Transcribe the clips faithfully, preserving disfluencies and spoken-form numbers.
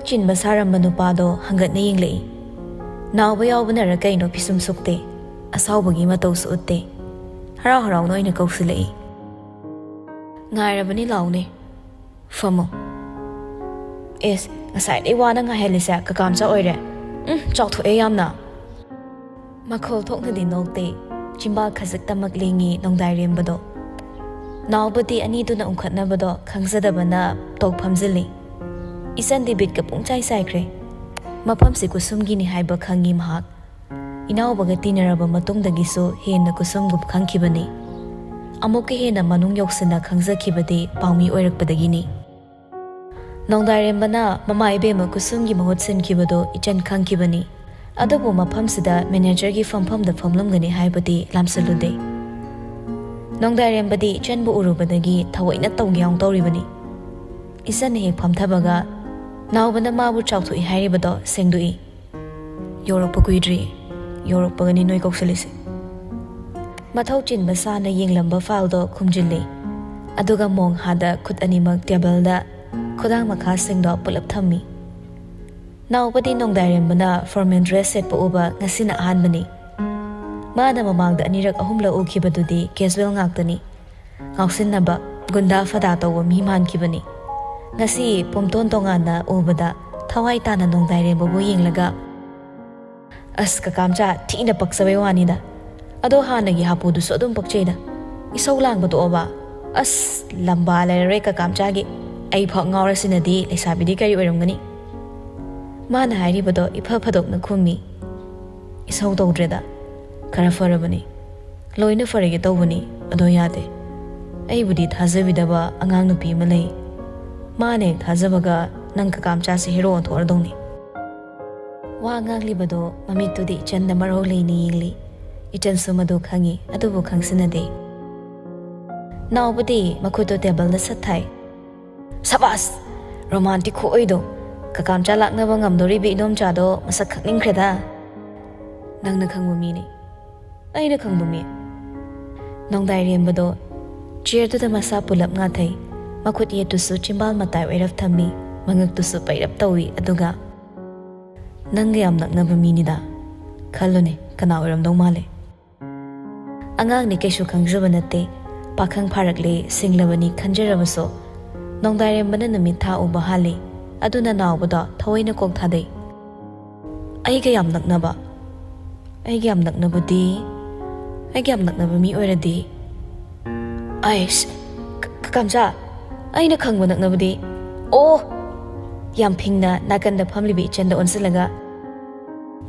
ꯆꯤꯟꯕ ꯁꯥꯔꯝꯕ ꯅꯨꯄꯥꯗꯣ ꯍꯪꯒꯠꯅ ꯌꯦꯡꯂꯛꯏ꯫ ꯅꯥꯎꯕ ꯌꯥꯎꯕꯅꯔ ꯀꯩꯅꯣ ꯐꯤꯁꯨꯝ ꯁꯨꯛꯇꯦ, ꯑꯁꯥꯎꯕꯒꯤ ꯃꯇꯧꯁꯨ ꯎꯠꯇꯦ꯫ ꯍꯔꯥꯎ ꯍꯔꯥꯎꯅ ꯑꯣꯏꯅ ꯀꯧꯁꯤꯜꯂꯛꯏ꯫ "ꯉꯥꯏꯔꯕꯅꯤ, ꯂꯥꯎꯅꯦ꯫ ꯐꯝꯃꯣ꯫ ꯑꯦꯁ, ꯉꯁꯥꯏꯗꯩ ꯋꯥꯅ ꯉꯥꯏꯍꯜꯂꯤꯁꯦ ꯀꯀꯥꯝꯆꯥ ꯑꯣꯏꯔꯦ꯫ ꯎꯝ, ꯆꯥꯎꯊꯣꯛꯑꯦ ꯌꯥꯝꯅ꯫" ꯃꯈꯣꯜ ꯊꯣꯛꯅꯗꯤ ꯅꯣꯛꯇꯦ꯫ ꯆꯤꯝꯕꯥꯜ ꯈꯖꯤꯛꯇꯃꯛ ꯂꯦꯡꯉꯤ ꯅꯣꯡꯗꯥꯏꯔꯦꯝꯕꯗꯣ꯫ ꯅꯥꯎꯕꯗꯤ ꯑꯅꯤꯗꯨꯅ ꯎꯪꯈꯠꯅꯕꯗꯣ ꯈꯪꯖꯗꯕꯅ ꯇꯣꯛ ꯐꯝꯖꯤꯜꯂꯤ꯫ ꯏꯆꯟꯗꯤ ꯕꯤꯠꯀ ꯄꯨꯡꯆꯥꯏ ꯆꯥꯏꯈ꯭ꯔꯦ꯫ ꯃꯐꯝꯁꯤ ꯀꯨꯁꯨꯝꯒꯤꯅꯤ ꯍꯥꯏꯕ ꯈꯪꯉꯤ ꯃꯍꯥꯛ꯫ ꯏꯅꯥꯎꯕꯒ ꯇꯤꯟꯅꯔꯕ ꯃꯇꯨꯡꯗꯒꯤꯁꯨ ꯍꯦꯟꯅ ꯀꯨꯁꯨꯝꯒꯨꯝ ꯈꯪꯈꯤꯕꯅꯤ꯫ ꯑꯃꯨꯛꯀ ꯍꯦꯟꯅ ꯃꯅꯨꯡ ꯌꯧꯁꯤꯟꯅ ꯈꯪꯖꯈꯤꯕꯗꯤ ꯄꯥꯎꯃꯤ ꯑꯣꯏꯔꯛꯄꯗꯒꯤꯅꯤ꯫ ꯅꯣꯡꯗꯥꯏꯔꯦꯝꯕꯅ ꯃꯃꯥ ꯏꯕꯦꯝꯃ ꯀꯨꯁꯨꯝꯒꯤ ꯃꯍꯨꯠ ꯁꯤꯟꯈꯤꯕꯗꯨ ꯏꯆꯟ ꯈꯪꯈꯤꯕꯅꯤ꯫ ꯑꯗꯨꯕꯨ ꯃꯐꯝꯁꯤꯗ ꯃꯦꯅꯦꯖꯔꯒꯤ ꯐꯝꯐꯝꯗ ꯐꯝꯂꯝꯒꯅꯤ ꯍꯥꯏꯕꯗꯤ ꯂꯥꯝꯁꯤꯜꯂꯨꯗꯦ꯫ ꯅꯣꯡꯗꯥꯏꯔꯦꯝꯕꯗꯤ ꯏꯆꯟꯕꯨ ꯎꯔꯨꯕꯗꯒꯤ ꯊꯑꯣꯏꯅ ꯇꯧꯒꯦ ꯌꯥꯎꯅ ꯇꯧꯔꯤꯕꯅꯤ꯫ ꯏꯆꯟꯅ ꯍꯦꯛ ꯐꯝꯊꯕꯒ ꯅꯥꯎꯕꯅ ꯃꯥꯕꯨ ꯆꯥꯎꯊꯣꯛꯏ ꯍꯥꯏꯔꯤꯕꯗꯣ ꯁꯦꯡꯗꯣꯛꯏ꯫ "ꯌꯧꯔꯛꯄ ꯀꯨꯏꯗ꯭ꯔꯤ꯫ ꯌꯧꯔꯛꯄꯒꯅꯤ ꯅꯣꯏ ꯀꯧꯁꯤꯜꯂꯤꯁꯦ꯫" ꯃꯊꯧ ꯆꯤꯟꯕ ꯁꯥꯅ ꯌꯦꯡꯂꯝꯕ ꯐꯥꯏꯜꯗꯣ ꯈꯨꯝꯖꯤꯜꯂꯤ꯫ ꯑꯗꯨꯒ ꯃꯣꯡꯍꯥꯗ ꯈꯨꯠ ꯑꯅꯤꯃꯛ ꯇꯦꯕꯜꯗ ꯈꯨꯗꯥꯡ ꯃꯈꯥꯁꯤꯡꯗꯣ ꯄꯨꯂꯞ ꯊꯝꯃꯤ꯫ ꯅꯥꯎꯕꯗꯤ ꯅꯣꯡꯗꯥꯏꯔꯦꯝꯕꯅ ꯐꯣꯔꯃꯦꯜ ꯗ꯭ꯔꯦꯁ ꯁꯦꯠꯄ ꯎꯕ ꯉꯁꯤꯅ ꯑꯍꯥꯟꯕꯅꯤ꯫ ꯃꯥꯅ ꯃꯃꯥꯡꯗ ꯑꯅꯤꯔꯛ ꯑꯍꯨꯝꯂꯛ ꯎꯈꯤꯕꯗꯨꯗꯤ ꯀꯦꯖꯨꯋꯦꯜ ꯉꯥꯛꯇꯅꯤ꯫ ꯉꯥꯎꯁꯤꯟꯅꯕ, ꯒꯨꯟꯗꯥ ꯐꯗꯥ ꯇꯧꯕ ꯃꯤ ꯃꯥꯟꯈꯤꯕꯅꯤ꯫ ꯉꯁꯤ ꯄꯨꯝꯇꯣꯟ ꯇꯣꯉꯥꯟꯅ ꯎꯕꯗ ꯊꯋꯥꯏ ꯇꯥꯅ ꯅꯣꯡꯗꯥꯏꯔꯦꯝꯕꯕꯨ ꯌꯦꯡꯂꯒ, "ꯑꯁ, ꯀꯀꯥꯝꯆꯥ, ꯊꯤꯅ ꯄꯛꯆꯕꯩ ꯋꯥꯅꯤꯗ꯫ ꯑꯗꯣ ꯍꯥꯟꯅꯒꯤ ꯍꯥꯄꯨꯗꯨꯁꯨ ꯑꯗꯨꯝ ꯄꯛꯆꯩꯗ꯫ ꯏꯁꯧ ꯂꯥꯡꯕ ꯇꯣꯛꯑꯕ? ꯑꯁ, ꯂꯝꯕꯥ ꯂꯩꯔꯔꯣꯏ ꯀꯀꯥꯝꯆꯥꯒꯤ꯫ ꯑꯩ ꯐꯥꯎ ꯉꯥꯎꯔꯁꯤꯅꯗꯤ ꯂꯩꯁꯥꯕꯤꯗꯤ ꯀꯔꯤ ꯑꯣꯏꯔꯝꯒꯅꯤ?" ꯃꯥꯅ ꯍꯥꯏꯔꯤꯕꯗꯣ ꯏꯐ ꯐꯗꯣꯛꯅ ꯈꯨꯝꯃꯤ꯫ "ꯏꯁꯧ ꯇꯧꯗ꯭ꯔꯦꯗ꯫ ꯈꯔ ꯐꯔꯕꯅꯤ꯫ ꯂꯣꯏꯅ ꯐꯔꯒꯦ ꯇꯧꯕꯅꯤ, ꯑꯗꯣ ꯌꯥꯗꯦ꯫ ꯑꯩꯕꯨꯗꯤ ꯊꯥꯖꯕꯤꯗꯕ ꯑꯉꯥꯡ ꯅꯨꯄꯤ ꯑꯃ ꯂꯩ꯫ ꯃꯥꯅ ꯍꯦꯛ ꯊꯥꯖꯕꯒ ꯅꯪ ꯀꯀꯥꯝꯆꯥꯁꯦ ꯍꯦꯔꯣ ꯑꯣꯟꯊꯣꯛꯑꯗꯧꯅꯤ꯫" ꯋꯥ ꯉꯥꯡꯂꯤꯕꯗꯣ ꯃꯃꯤꯠꯇꯨꯗꯤ ꯏꯆꯟꯗ ꯃꯔꯧ ꯂꯩꯅ ꯌꯦꯡꯂꯤ꯫ ꯏꯆꯟꯁꯨ ꯃꯗꯨ ꯈꯪꯏ, ꯑꯗꯨꯕꯨ ꯈꯪꯁꯤꯟꯅꯗꯦ꯫ ꯅꯥꯎꯕꯗꯤ ꯃꯈꯨꯠꯇꯣ ꯇꯦꯕꯜꯗ ꯁꯠ ꯊꯥꯏ꯫ "ꯁꯕꯥꯁ! ꯔꯣꯃꯥꯟꯇꯤꯛ ꯈꯨꯑꯣꯏꯗꯣ! ꯀꯀꯥꯝꯆꯥ ꯂꯥꯛꯅꯕ ꯉꯝꯗꯣꯔꯤꯕꯤ ꯏꯗꯣꯝꯆꯥꯗꯣ ꯃꯁꯛ ꯈꯪꯅꯤꯡꯈ꯭ꯔꯦꯗ꯫ ꯅꯪꯅ ꯈꯪꯕ ꯃꯤꯅꯤ꯫" "ꯑꯩꯅ ꯈꯪꯕ ꯃꯤ?" ꯅꯣꯡꯗꯥꯏꯔꯦꯝꯕꯗꯣ ꯆꯤꯌꯔꯗꯨꯗ ꯃꯁꯥ ꯄꯨꯂꯞ ꯉꯥꯊꯩ꯫ ꯃꯈꯨꯠ ꯌꯦꯠꯇꯨꯁꯨ ꯆꯤꯝꯕꯥꯜ ꯃꯇꯥꯏ ꯑꯣꯏꯔꯞ ꯊꯝꯃꯤ꯫ ꯃꯉꯛꯇꯨꯁꯨ ꯄꯩꯔꯞ ꯇꯧꯏ꯫ ꯑꯗꯨꯒ, "ꯅꯪꯒ ꯌꯥꯝ ꯅꯛꯅꯕ ꯃꯤꯅꯤꯗ꯫ ꯈꯜꯂꯨꯅꯦ, ꯀꯅꯥ ꯑꯣꯏꯔꯝꯗꯧ ꯃꯥꯜꯂꯦ?" ꯑꯉꯥꯡꯅꯤ, ꯀꯩꯁꯨ ꯈꯪꯖꯕ ꯅꯠꯇꯦ꯫ ꯄꯥꯈꯪ ꯐꯥꯔꯛꯂꯦ, ꯁꯤꯡꯂꯕꯅꯤ ꯈꯟꯖꯔꯕꯁꯨ, ꯅꯣꯡꯗꯥꯏꯔꯦꯝꯕꯅ ꯅꯨꯃꯤꯠ ꯊꯥ ꯎꯕ ꯍꯥꯜꯂꯤ꯫ ꯑꯗꯨꯅ ꯅꯥꯎꯕꯗ ꯊꯑꯣꯏꯅ ꯀꯣꯛ ꯊꯥꯗꯩ꯫ "ꯑꯩꯒ ꯌꯥꯝ ꯅꯛꯅꯕ, ꯑꯩꯒ ꯌꯥꯝ ꯅꯛꯅꯕꯗꯤ, ꯑꯩꯒ ꯌꯥꯝ ꯅꯛꯅꯕ ꯃꯤ ꯑꯣꯏꯔꯗꯤ?" "ꯑꯩꯁ, ꯀ-, ꯀꯀꯥꯝꯆꯥ, ꯑꯩꯅ ꯈꯪꯕ ꯅꯛꯅꯕꯗꯤ, ꯑꯣ!" ꯌꯥꯝ ꯐꯤꯡꯅ ꯅꯥꯀꯟꯗ ꯐꯝꯂꯤꯕ ꯏꯆꯟꯗ ꯑꯣꯟꯁꯤꯜꯂꯒ,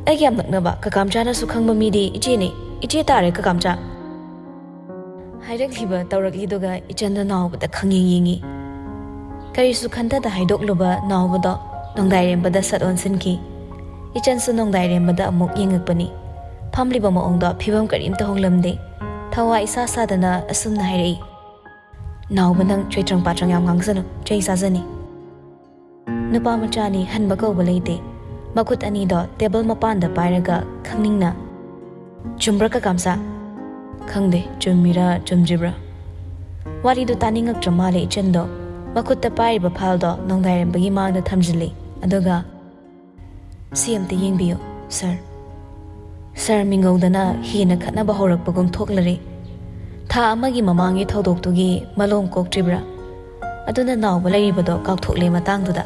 "ꯑꯩꯒ ꯌꯥꯝ ꯅꯛꯅꯕ ꯀꯀꯥꯝꯆꯥꯅꯁꯨ ꯈꯪꯕ ꯃꯤꯗꯤ ꯏꯆꯦꯅꯤ, ꯏꯆꯦ ꯇꯥꯔꯦ ꯀꯀꯥꯝꯆꯥ" ꯍꯥꯏꯔꯛꯂꯤꯕ ꯇꯧꯔꯛꯂꯤꯗꯨꯒ ꯏꯆꯟꯗ ꯅꯥꯎꯕꯗ ꯈꯪꯌꯦꯡ ꯌꯦꯡꯉꯤ꯫ ꯀꯔꯤꯁꯨ ꯈꯟꯊꯗ ꯍꯥꯏꯗꯣꯛꯂꯨꯕ ꯅꯥꯎꯕꯗꯣ ꯅꯣꯡꯗꯥꯏꯔꯦꯝꯕꯗ ꯁꯠ ꯑꯣꯟꯁꯤꯟꯈꯤ꯫ ꯏꯆꯟꯁꯨ ꯅꯣꯡꯗꯥꯏꯔꯦꯝꯕꯗ ꯑꯃꯨꯛ ꯌꯦꯡꯉꯛꯄꯅꯤ꯫ ꯐꯝꯂꯤꯕ ꯃꯑꯣꯡꯗꯣ ꯐꯤꯕꯝ ꯀꯔꯤꯝꯇ ꯍꯣꯡꯂꯝꯗꯦ꯫ ꯊꯋꯥ ꯏꯁꯥ ꯁꯥꯗꯅ ꯑꯁꯨꯝꯅ ꯍꯥꯏꯔꯛꯏ, "ꯅꯥꯎꯕ, ꯅꯪ ꯆꯣꯏꯇ꯭ꯔꯪ ꯄꯥꯇ꯭ꯔꯪ ꯌꯥꯝ ꯉꯥꯡꯖꯅꯨ, ꯆꯩ ꯆꯥꯖꯅꯤ꯫" ꯅꯨꯄꯥ ꯃꯆꯥꯅꯤ, ꯍꯟꯕ ꯀꯧꯕ ꯂꯩꯇꯦ꯫ ꯃꯈꯨꯠ ꯑꯅꯤꯗꯣ ꯇꯦꯕꯜ ꯃꯄꯥꯟꯗ ꯄꯥꯏꯔꯒ ꯈꯪꯅꯤꯡꯅ, "ꯆꯨꯝꯕ꯭ꯔꯥ ꯀꯀꯥꯝꯆꯥ?" ꯈꯪꯗꯦ, ꯆꯨꯝꯃꯤꯔꯥ ꯆꯨꯝꯗ꯭ꯔꯤꯕ꯭ꯔꯥ? ꯋꯥꯔꯤꯗꯨ ꯇꯥꯅꯤꯡꯉꯛꯇ꯭ꯔ ꯃꯥꯜꯂꯦ ꯏꯆꯟꯗꯣ꯫ ꯃꯈꯨꯠꯇ ꯄꯥꯏꯔꯤꯕ ꯐꯥꯏꯜꯗꯣ ꯅꯣꯡꯗꯥꯏꯔꯦꯝꯕꯒꯤ ꯃꯥꯡꯗ ꯊꯝꯖꯤꯜꯂꯤ꯫ ꯑꯗꯨꯒ, "ꯁꯤ ꯑꯝꯇ ꯌꯦꯡꯕꯤꯌꯨ, ꯁꯥꯔ꯫" ꯁꯥꯔ ꯃꯤꯡꯒꯧꯗꯅ ꯍꯦꯟꯅ ꯈꯠꯅꯕ ꯍꯧꯔꯛꯄꯒꯨꯝ ꯊꯣꯛꯂꯔꯦ꯫ ꯊꯥ ꯑꯃꯒꯤ ꯃꯃꯥꯡꯒꯤ ꯊꯧꯗꯣꯛꯇꯨꯒꯤ ꯃꯂꯣꯝ ꯀꯣꯛꯇ꯭ꯔꯤꯕ꯭ꯔꯥ? ꯑꯗꯨꯅ ꯅꯥꯎꯕ ꯂꯩꯔꯤꯕꯗꯣ ꯀꯥꯎꯊꯣꯛꯂꯦ ꯃꯇꯥꯡꯗꯨꯗ꯫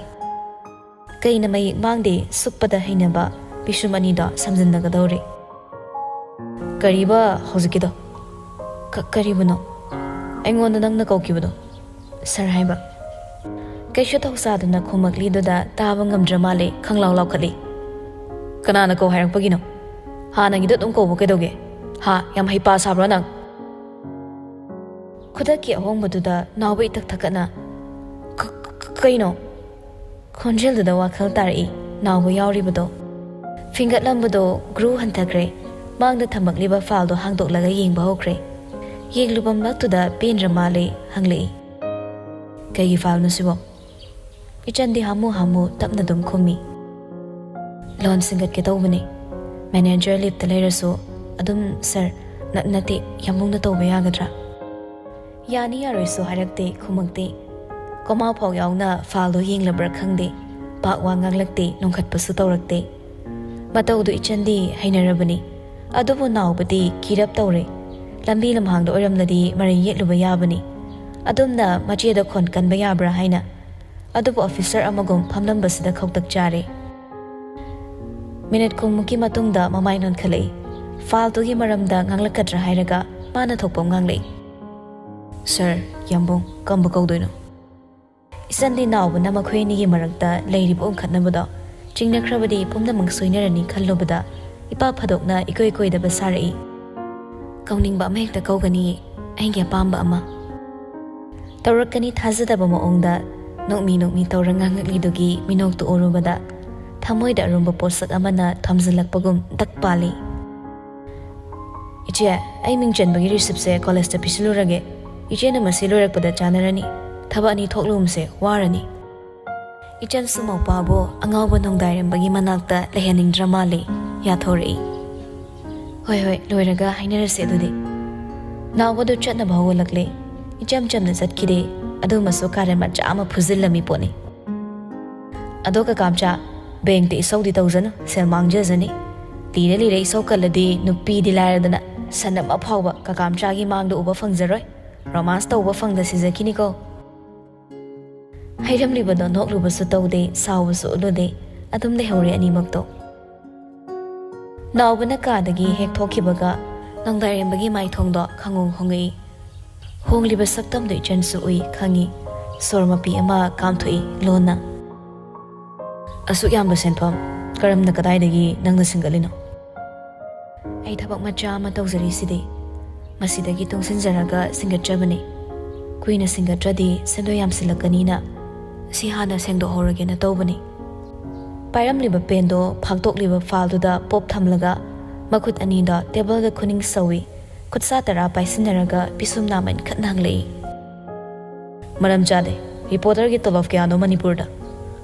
ꯀꯩꯅ ꯃꯌꯦꯛ ꯃꯥꯡꯗꯦ ꯁꯨꯛꯄꯗ ꯍꯩꯅꯕ ꯄꯤꯁꯨꯝ ꯑꯅꯤꯗꯣ ꯁꯝꯖꯤꯟꯅꯒꯗꯧꯔꯦ꯫ "ꯀꯔꯤꯕ ꯍꯧꯖꯤꯛꯀꯤꯗꯣ? ꯀ-, ꯀꯔꯤꯕꯨꯅꯣ?" "ꯑꯩꯉꯣꯟꯗ ꯅꯪꯅ ꯀꯧꯈꯤꯕꯗꯣ, ꯁꯥꯔ ꯍꯥꯏꯕ꯫" ꯀꯩꯁꯨ ꯊꯧꯁꯥꯗꯅ ꯈꯨꯝꯃꯛꯂꯤꯗꯨꯗ ꯇꯥꯕ ꯉꯝꯗ꯭ꯔ ꯃꯥꯜꯂꯦ, ꯈꯪꯂꯥꯎ ꯂꯥꯎꯈꯠꯂꯤ꯫ "ꯀꯅꯥꯅ ꯀꯧ ꯍꯥꯏꯔꯛꯄꯒꯤꯅꯣ? ꯍꯥꯟꯅꯒꯤꯗꯣ ꯑꯗꯨꯝ ꯀꯧꯕ ꯀꯩꯗꯧꯒꯦ? ꯍꯥ, ꯌꯥꯝ ꯍꯩꯄꯥ ꯁꯥꯕ꯭ꯔꯣ ꯅꯪ?" ꯈꯨꯗꯛꯀꯤ ꯑꯍꯣꯡꯕꯗꯨꯗ ꯅꯥꯎꯕ ꯏꯊꯛ ꯊꯛꯀꯠꯅ, "ꯀ-, ꯀ-, ꯀꯩꯅꯣ?" ꯈꯣꯟꯖꯦꯜꯗꯨꯗ ꯋꯥꯈꯜ ꯇꯥꯔꯛꯏ, ꯅꯥꯎꯕ ꯌꯥꯎꯔꯤꯕꯗꯣ꯫ ꯐꯤꯡꯒꯠꯂꯝꯕꯗꯣ ꯒ꯭ꯔꯨ ꯍꯟꯊꯈ꯭ꯔꯦ꯫ ꯃꯥꯡꯗ ꯊꯝꯃꯛꯂꯤꯕ ꯐꯥꯏꯜꯗꯣ ꯍꯥꯡꯗꯣꯛꯂꯒ ꯌꯦꯡꯕ ꯍꯧꯈ꯭ꯔꯦ꯫ ꯌꯦꯡꯂꯨꯐꯝ ꯂꯛꯇꯨꯗ ꯄꯦꯟꯗ꯭ꯔ ꯃꯥꯜꯂꯦ, ꯍꯪꯂꯛꯏ, "ꯀꯩꯒꯤ ꯐꯥꯏꯜꯅꯣ ꯁꯤꯕꯣ?" ꯏꯆꯟꯗꯤ ꯍꯥꯃꯨ ꯍꯥꯃꯨ ꯇꯞꯅ ꯑꯗꯨꯝ ꯈꯨꯝꯃꯤ, "ꯂꯣꯟ ꯁꯤꯡꯒꯠꯀꯦ ꯇꯧꯕꯅꯦ꯫ ꯃꯦꯅꯦꯖꯔ ꯂꯤꯞꯇ ꯂꯩꯔꯁꯨ ꯑꯗꯨꯝ ꯁꯥꯔ, ꯅ-, ꯅꯠꯇꯦ, ꯌꯥꯝꯕꯨꯡꯅ ꯇꯧꯕ ꯌꯥꯒꯗ꯭ꯔꯥ?" ꯌꯥꯅꯤ ꯌꯥꯔꯣꯏꯁꯨ ꯍꯥꯏꯔꯛꯇꯦ, ꯈꯨꯝꯃꯛꯇꯦ꯫ ꯀꯣꯃꯥ ꯐꯥꯎ ꯌꯥꯎꯅ ꯐꯥꯏꯜꯗꯣ ꯌꯦꯡꯂꯕ꯭ꯔꯥ ꯈꯪꯗꯦ, ꯄꯥꯛ ꯋꯥ ꯉꯥꯡꯂꯛꯇꯦ, ꯅꯣꯡꯈꯠꯄꯁꯨ ꯇꯧꯔꯛꯇꯦ꯫ ꯃꯇꯧꯗꯨ ꯏꯆꯟꯗꯤ ꯍꯩꯅꯔꯕꯅꯤ꯫ ꯑꯗꯨꯕꯨ ꯅꯥꯎꯕꯗꯤ ꯀꯤꯔꯞ ꯇꯧꯔꯦ꯫ ꯂꯝꯕꯤ ꯂꯝꯍꯥꯡꯗ ꯑꯣꯏꯔꯝꯂꯗꯤ ꯃꯔꯩ ꯌꯦꯠꯂꯨꯕ ꯌꯥꯕꯅꯤ꯫ ꯑꯗꯨꯝꯅ ꯃꯆꯦꯗ ꯈꯣꯟ ꯀꯟꯕ ꯌꯥꯕ꯭ꯔꯥ ꯍꯥꯏꯅ꯫ ꯑꯗꯨꯕꯨ ꯑꯣꯐꯤꯁꯔ ꯑꯃꯒꯨꯝ ꯐꯝꯂꯝꯕꯁꯤꯗ ꯈꯧꯇꯛ ꯆꯥꯔꯦ꯫ ꯃꯤꯅꯤꯠ ꯀꯨꯟꯃꯨꯛꯀꯤ ꯃꯇꯨꯡꯗ ꯃꯃꯥꯏ ꯅꯣꯟꯈꯠꯂꯛꯏ꯫ ꯐꯥꯏꯜꯗꯨꯒꯤ ꯃꯔꯝꯗ ꯉꯥꯡꯂꯛꯀꯗ꯭ꯔꯥ ꯍꯥꯏꯔꯒ ꯃꯥꯅ ꯊꯣꯛꯄ ꯑꯃ ꯉꯥꯡꯂꯛꯏ꯫ "ꯁꯥꯔ, ꯌꯥꯝꯕꯨꯡ, ꯀꯝꯕ ꯀꯧꯗꯣꯏꯅꯣ?" ꯏꯆꯟꯗꯤ ꯅꯥꯎꯕꯅ ꯃꯈꯣꯏ ꯑꯅꯤꯒꯤ ꯃꯔꯛꯇ ꯂꯩꯔꯤꯕ ꯎꯪꯈꯠꯅꯕꯗꯣ ꯆꯤꯡꯅꯈ꯭ꯔꯕꯗꯤ ꯄꯨꯝꯅꯃꯛ ꯁꯣꯏꯅꯔꯅꯤ ꯈꯜꯂꯨꯕꯗ ꯏꯄꯥ ꯐꯥꯗꯣꯛꯅ ꯏꯀꯣꯏ ꯀꯣꯏꯗꯕ ꯁꯥꯔꯛꯏ꯫ "ꯀꯧꯅꯤꯡꯕ ꯑꯃ ꯍꯦꯛꯇ ꯀꯧꯒꯅꯤꯌꯦ, ꯑꯩꯒꯤ ꯑꯄꯥꯝꯕ ꯑꯃ꯫" ꯇꯧꯔꯛꯀꯅꯤ ꯊꯥꯖꯗꯕ ꯃꯑꯣꯡꯗ ꯅꯣꯛꯃꯤ ꯅꯣꯛꯃꯤ ꯇꯧꯔ ꯉꯥꯡꯉꯛꯂꯤꯗꯨꯒꯤ ꯃꯤꯅꯣꯛꯇꯨ ꯎꯔꯨꯕꯗ ꯊꯃꯣꯏꯗ ꯑꯔꯨꯝꯕ ꯄꯣꯠꯁꯛ ꯑꯃꯅ ꯊꯝꯖꯤꯜꯂꯛꯄꯒꯨꯝ ꯗꯛ ꯄꯥꯜꯂꯤ꯫ "ꯏꯆꯦ, ꯑꯩ ꯃꯤꯡ ꯆꯟꯕꯒꯤ ꯔꯤꯁꯤꯞꯁꯦ ꯀꯣꯂꯦꯖꯇ ꯄꯤꯁꯤꯜꯂꯨꯔꯒꯦ꯫ ꯏꯆꯦꯅ ꯃꯁꯤ ꯂꯣꯏꯔꯛꯄꯗ ꯆꯥꯟꯅꯔꯅꯤ꯫ ꯊꯕꯛ ꯑꯅꯤ ꯊꯣꯛꯂꯨꯝꯁꯦ, ꯋꯥꯔꯅꯤ꯫" ꯏꯆꯟꯁꯨ ꯃꯧꯄꯥꯕꯨ ꯑꯉꯥꯎꯕ ꯅꯣꯡꯗꯥꯏꯔꯦꯝꯕꯒꯤ ꯃꯅꯥꯛꯇ ꯂꯩꯍꯟꯅꯤꯡꯗ꯭ꯔ ꯃꯥꯜꯂꯦ, ꯌꯥꯊꯣꯔꯛꯏ꯫ "ꯍꯣꯏ, ꯍꯣꯏ, ꯂꯣꯏꯔꯒ ꯍꯥꯏꯅꯔꯁꯦ ꯑꯗꯨꯗꯤ꯫" ꯅꯥꯎꯕꯗꯨ ꯆꯠꯅꯕ ꯍꯧꯒꯠꯂꯛꯂꯦ꯫ ꯏꯆꯝ ꯆꯝꯅ ꯆꯠꯈꯤꯗꯦ, ꯑꯗꯨꯃꯁꯨ ꯀꯥꯔꯟ ꯃꯆꯥ ꯑꯃ ꯐꯨꯖꯤꯜꯂꯝꯃꯤ ꯄꯣꯠꯅꯤ꯫ "ꯑꯗꯣ ꯀꯀꯥꯝꯆꯥ, ꯕꯦꯡꯛꯇ ꯏꯁꯧꯗꯤ ꯇꯧꯖꯅꯨ, ꯁꯦꯜ ꯃꯥꯡꯖꯖꯅꯤ꯫ ꯂꯤꯔ ꯂꯤꯔ ꯏꯁꯧ ꯀꯜꯂꯗꯤ ꯅꯨꯄꯤꯗꯤ ꯂꯥꯏꯔꯗꯅ ꯁꯟ ꯑꯃ ꯐꯥꯎꯕ ꯀꯀꯥꯝꯆꯥꯒꯤ ꯃꯥꯡꯗ ꯎꯕ ꯐꯪꯖꯔꯣꯏ꯫ ꯔꯣꯃꯥꯟꯁ ꯇꯧꯕ ꯐꯪꯗ ꯁꯤꯖꯈꯤꯅꯤꯀꯣ꯫" ꯍꯩꯔꯝꯂꯤꯕꯗꯣ ꯅꯣꯛꯂꯨꯕꯁꯨ ꯇꯧꯗꯦ, ꯁꯥꯎꯕꯁꯨ ꯎꯠꯂꯨꯗꯦ꯫ ꯑꯗꯨꯝ ꯂꯩꯍꯧꯔꯦ ꯑꯅꯤꯃꯛꯇꯣ꯫ ꯅꯥꯎꯕꯅ ꯀꯥꯗꯒꯤ ꯍꯦꯛ ꯊꯣꯛꯈꯤꯕꯒ ꯅꯣꯡꯗꯥꯏꯔꯦꯝꯕꯒꯤ ꯃꯥꯏꯊꯣꯡꯗꯣ ꯈꯪꯍꯣꯡ ꯍꯣꯡꯉꯛꯏ꯫ ꯍꯣꯡꯂꯤꯕ ꯁꯛꯇꯝꯗꯣ ꯏꯆꯟꯁꯨ ꯎꯏ, ꯈꯪꯉꯤ꯫ ꯁꯣꯔ ꯃꯄꯤ ꯑꯃ ꯀꯥꯝꯊꯣꯛꯏ ꯂꯣꯟꯅ꯫ "ꯑꯁꯨꯛ ꯌꯥꯝꯕ ꯁꯦꯟꯐꯝ ꯀꯔꯝꯅ, ꯀꯗꯥꯏꯗꯒꯤ ꯅꯪꯅ ꯁꯤꯡꯒꯠꯂꯤꯅꯣ?" "ꯑꯩ ꯊꯕꯛ ꯃꯆꯥ ꯑꯃ ꯇꯧꯖꯔꯤꯁꯤꯗꯤ, ꯃꯁꯤꯗꯒꯤ ꯇꯨꯡꯁꯤꯟꯖꯔꯒ ꯁꯤꯡꯒꯠꯆꯕꯅꯤ꯫ ꯀꯨꯏꯅ ꯁꯤꯡꯒꯠꯇ꯭ꯔꯗꯤ ꯁꯦꯟꯗꯣꯏ ꯌꯥꯝꯁꯤꯜꯂꯛꯀꯅꯤꯅ ꯁꯤ ꯍꯥꯟꯅ ꯁꯦꯡꯗꯣꯛꯍꯧꯔꯒꯦꯅ ꯇꯧꯕꯅꯤ꯫" ꯄꯥꯏꯔꯝꯂꯤꯕ ꯄꯦꯟꯗꯣ ꯐꯥꯛꯇꯣꯛꯂꯤꯕ ꯐꯥꯏꯜꯗꯨꯗ ꯄꯣꯞ ꯊꯝꯂꯒ ꯃꯈꯨꯠ ꯑꯅꯤꯗꯣ ꯇꯦꯕꯜꯗ ꯈꯨꯅꯤꯡ ꯁꯧꯏ꯫ ꯈꯨꯠꯁꯥ ꯇꯔꯥ ꯄꯥꯏꯁꯤꯟꯅꯔꯒ ꯄꯤꯁꯨꯝ ꯅꯥꯃꯟ ꯈꯠꯅ ꯍꯪꯂꯛꯏ꯫ "ꯃꯔꯝ ꯆꯥꯗꯦ꯫ ꯔꯤꯄꯣꯔꯇꯔꯒꯤ ꯇꯣꯂꯣꯞ ꯀꯌꯥꯅꯣ ꯃꯅꯤꯄꯨꯔꯗ?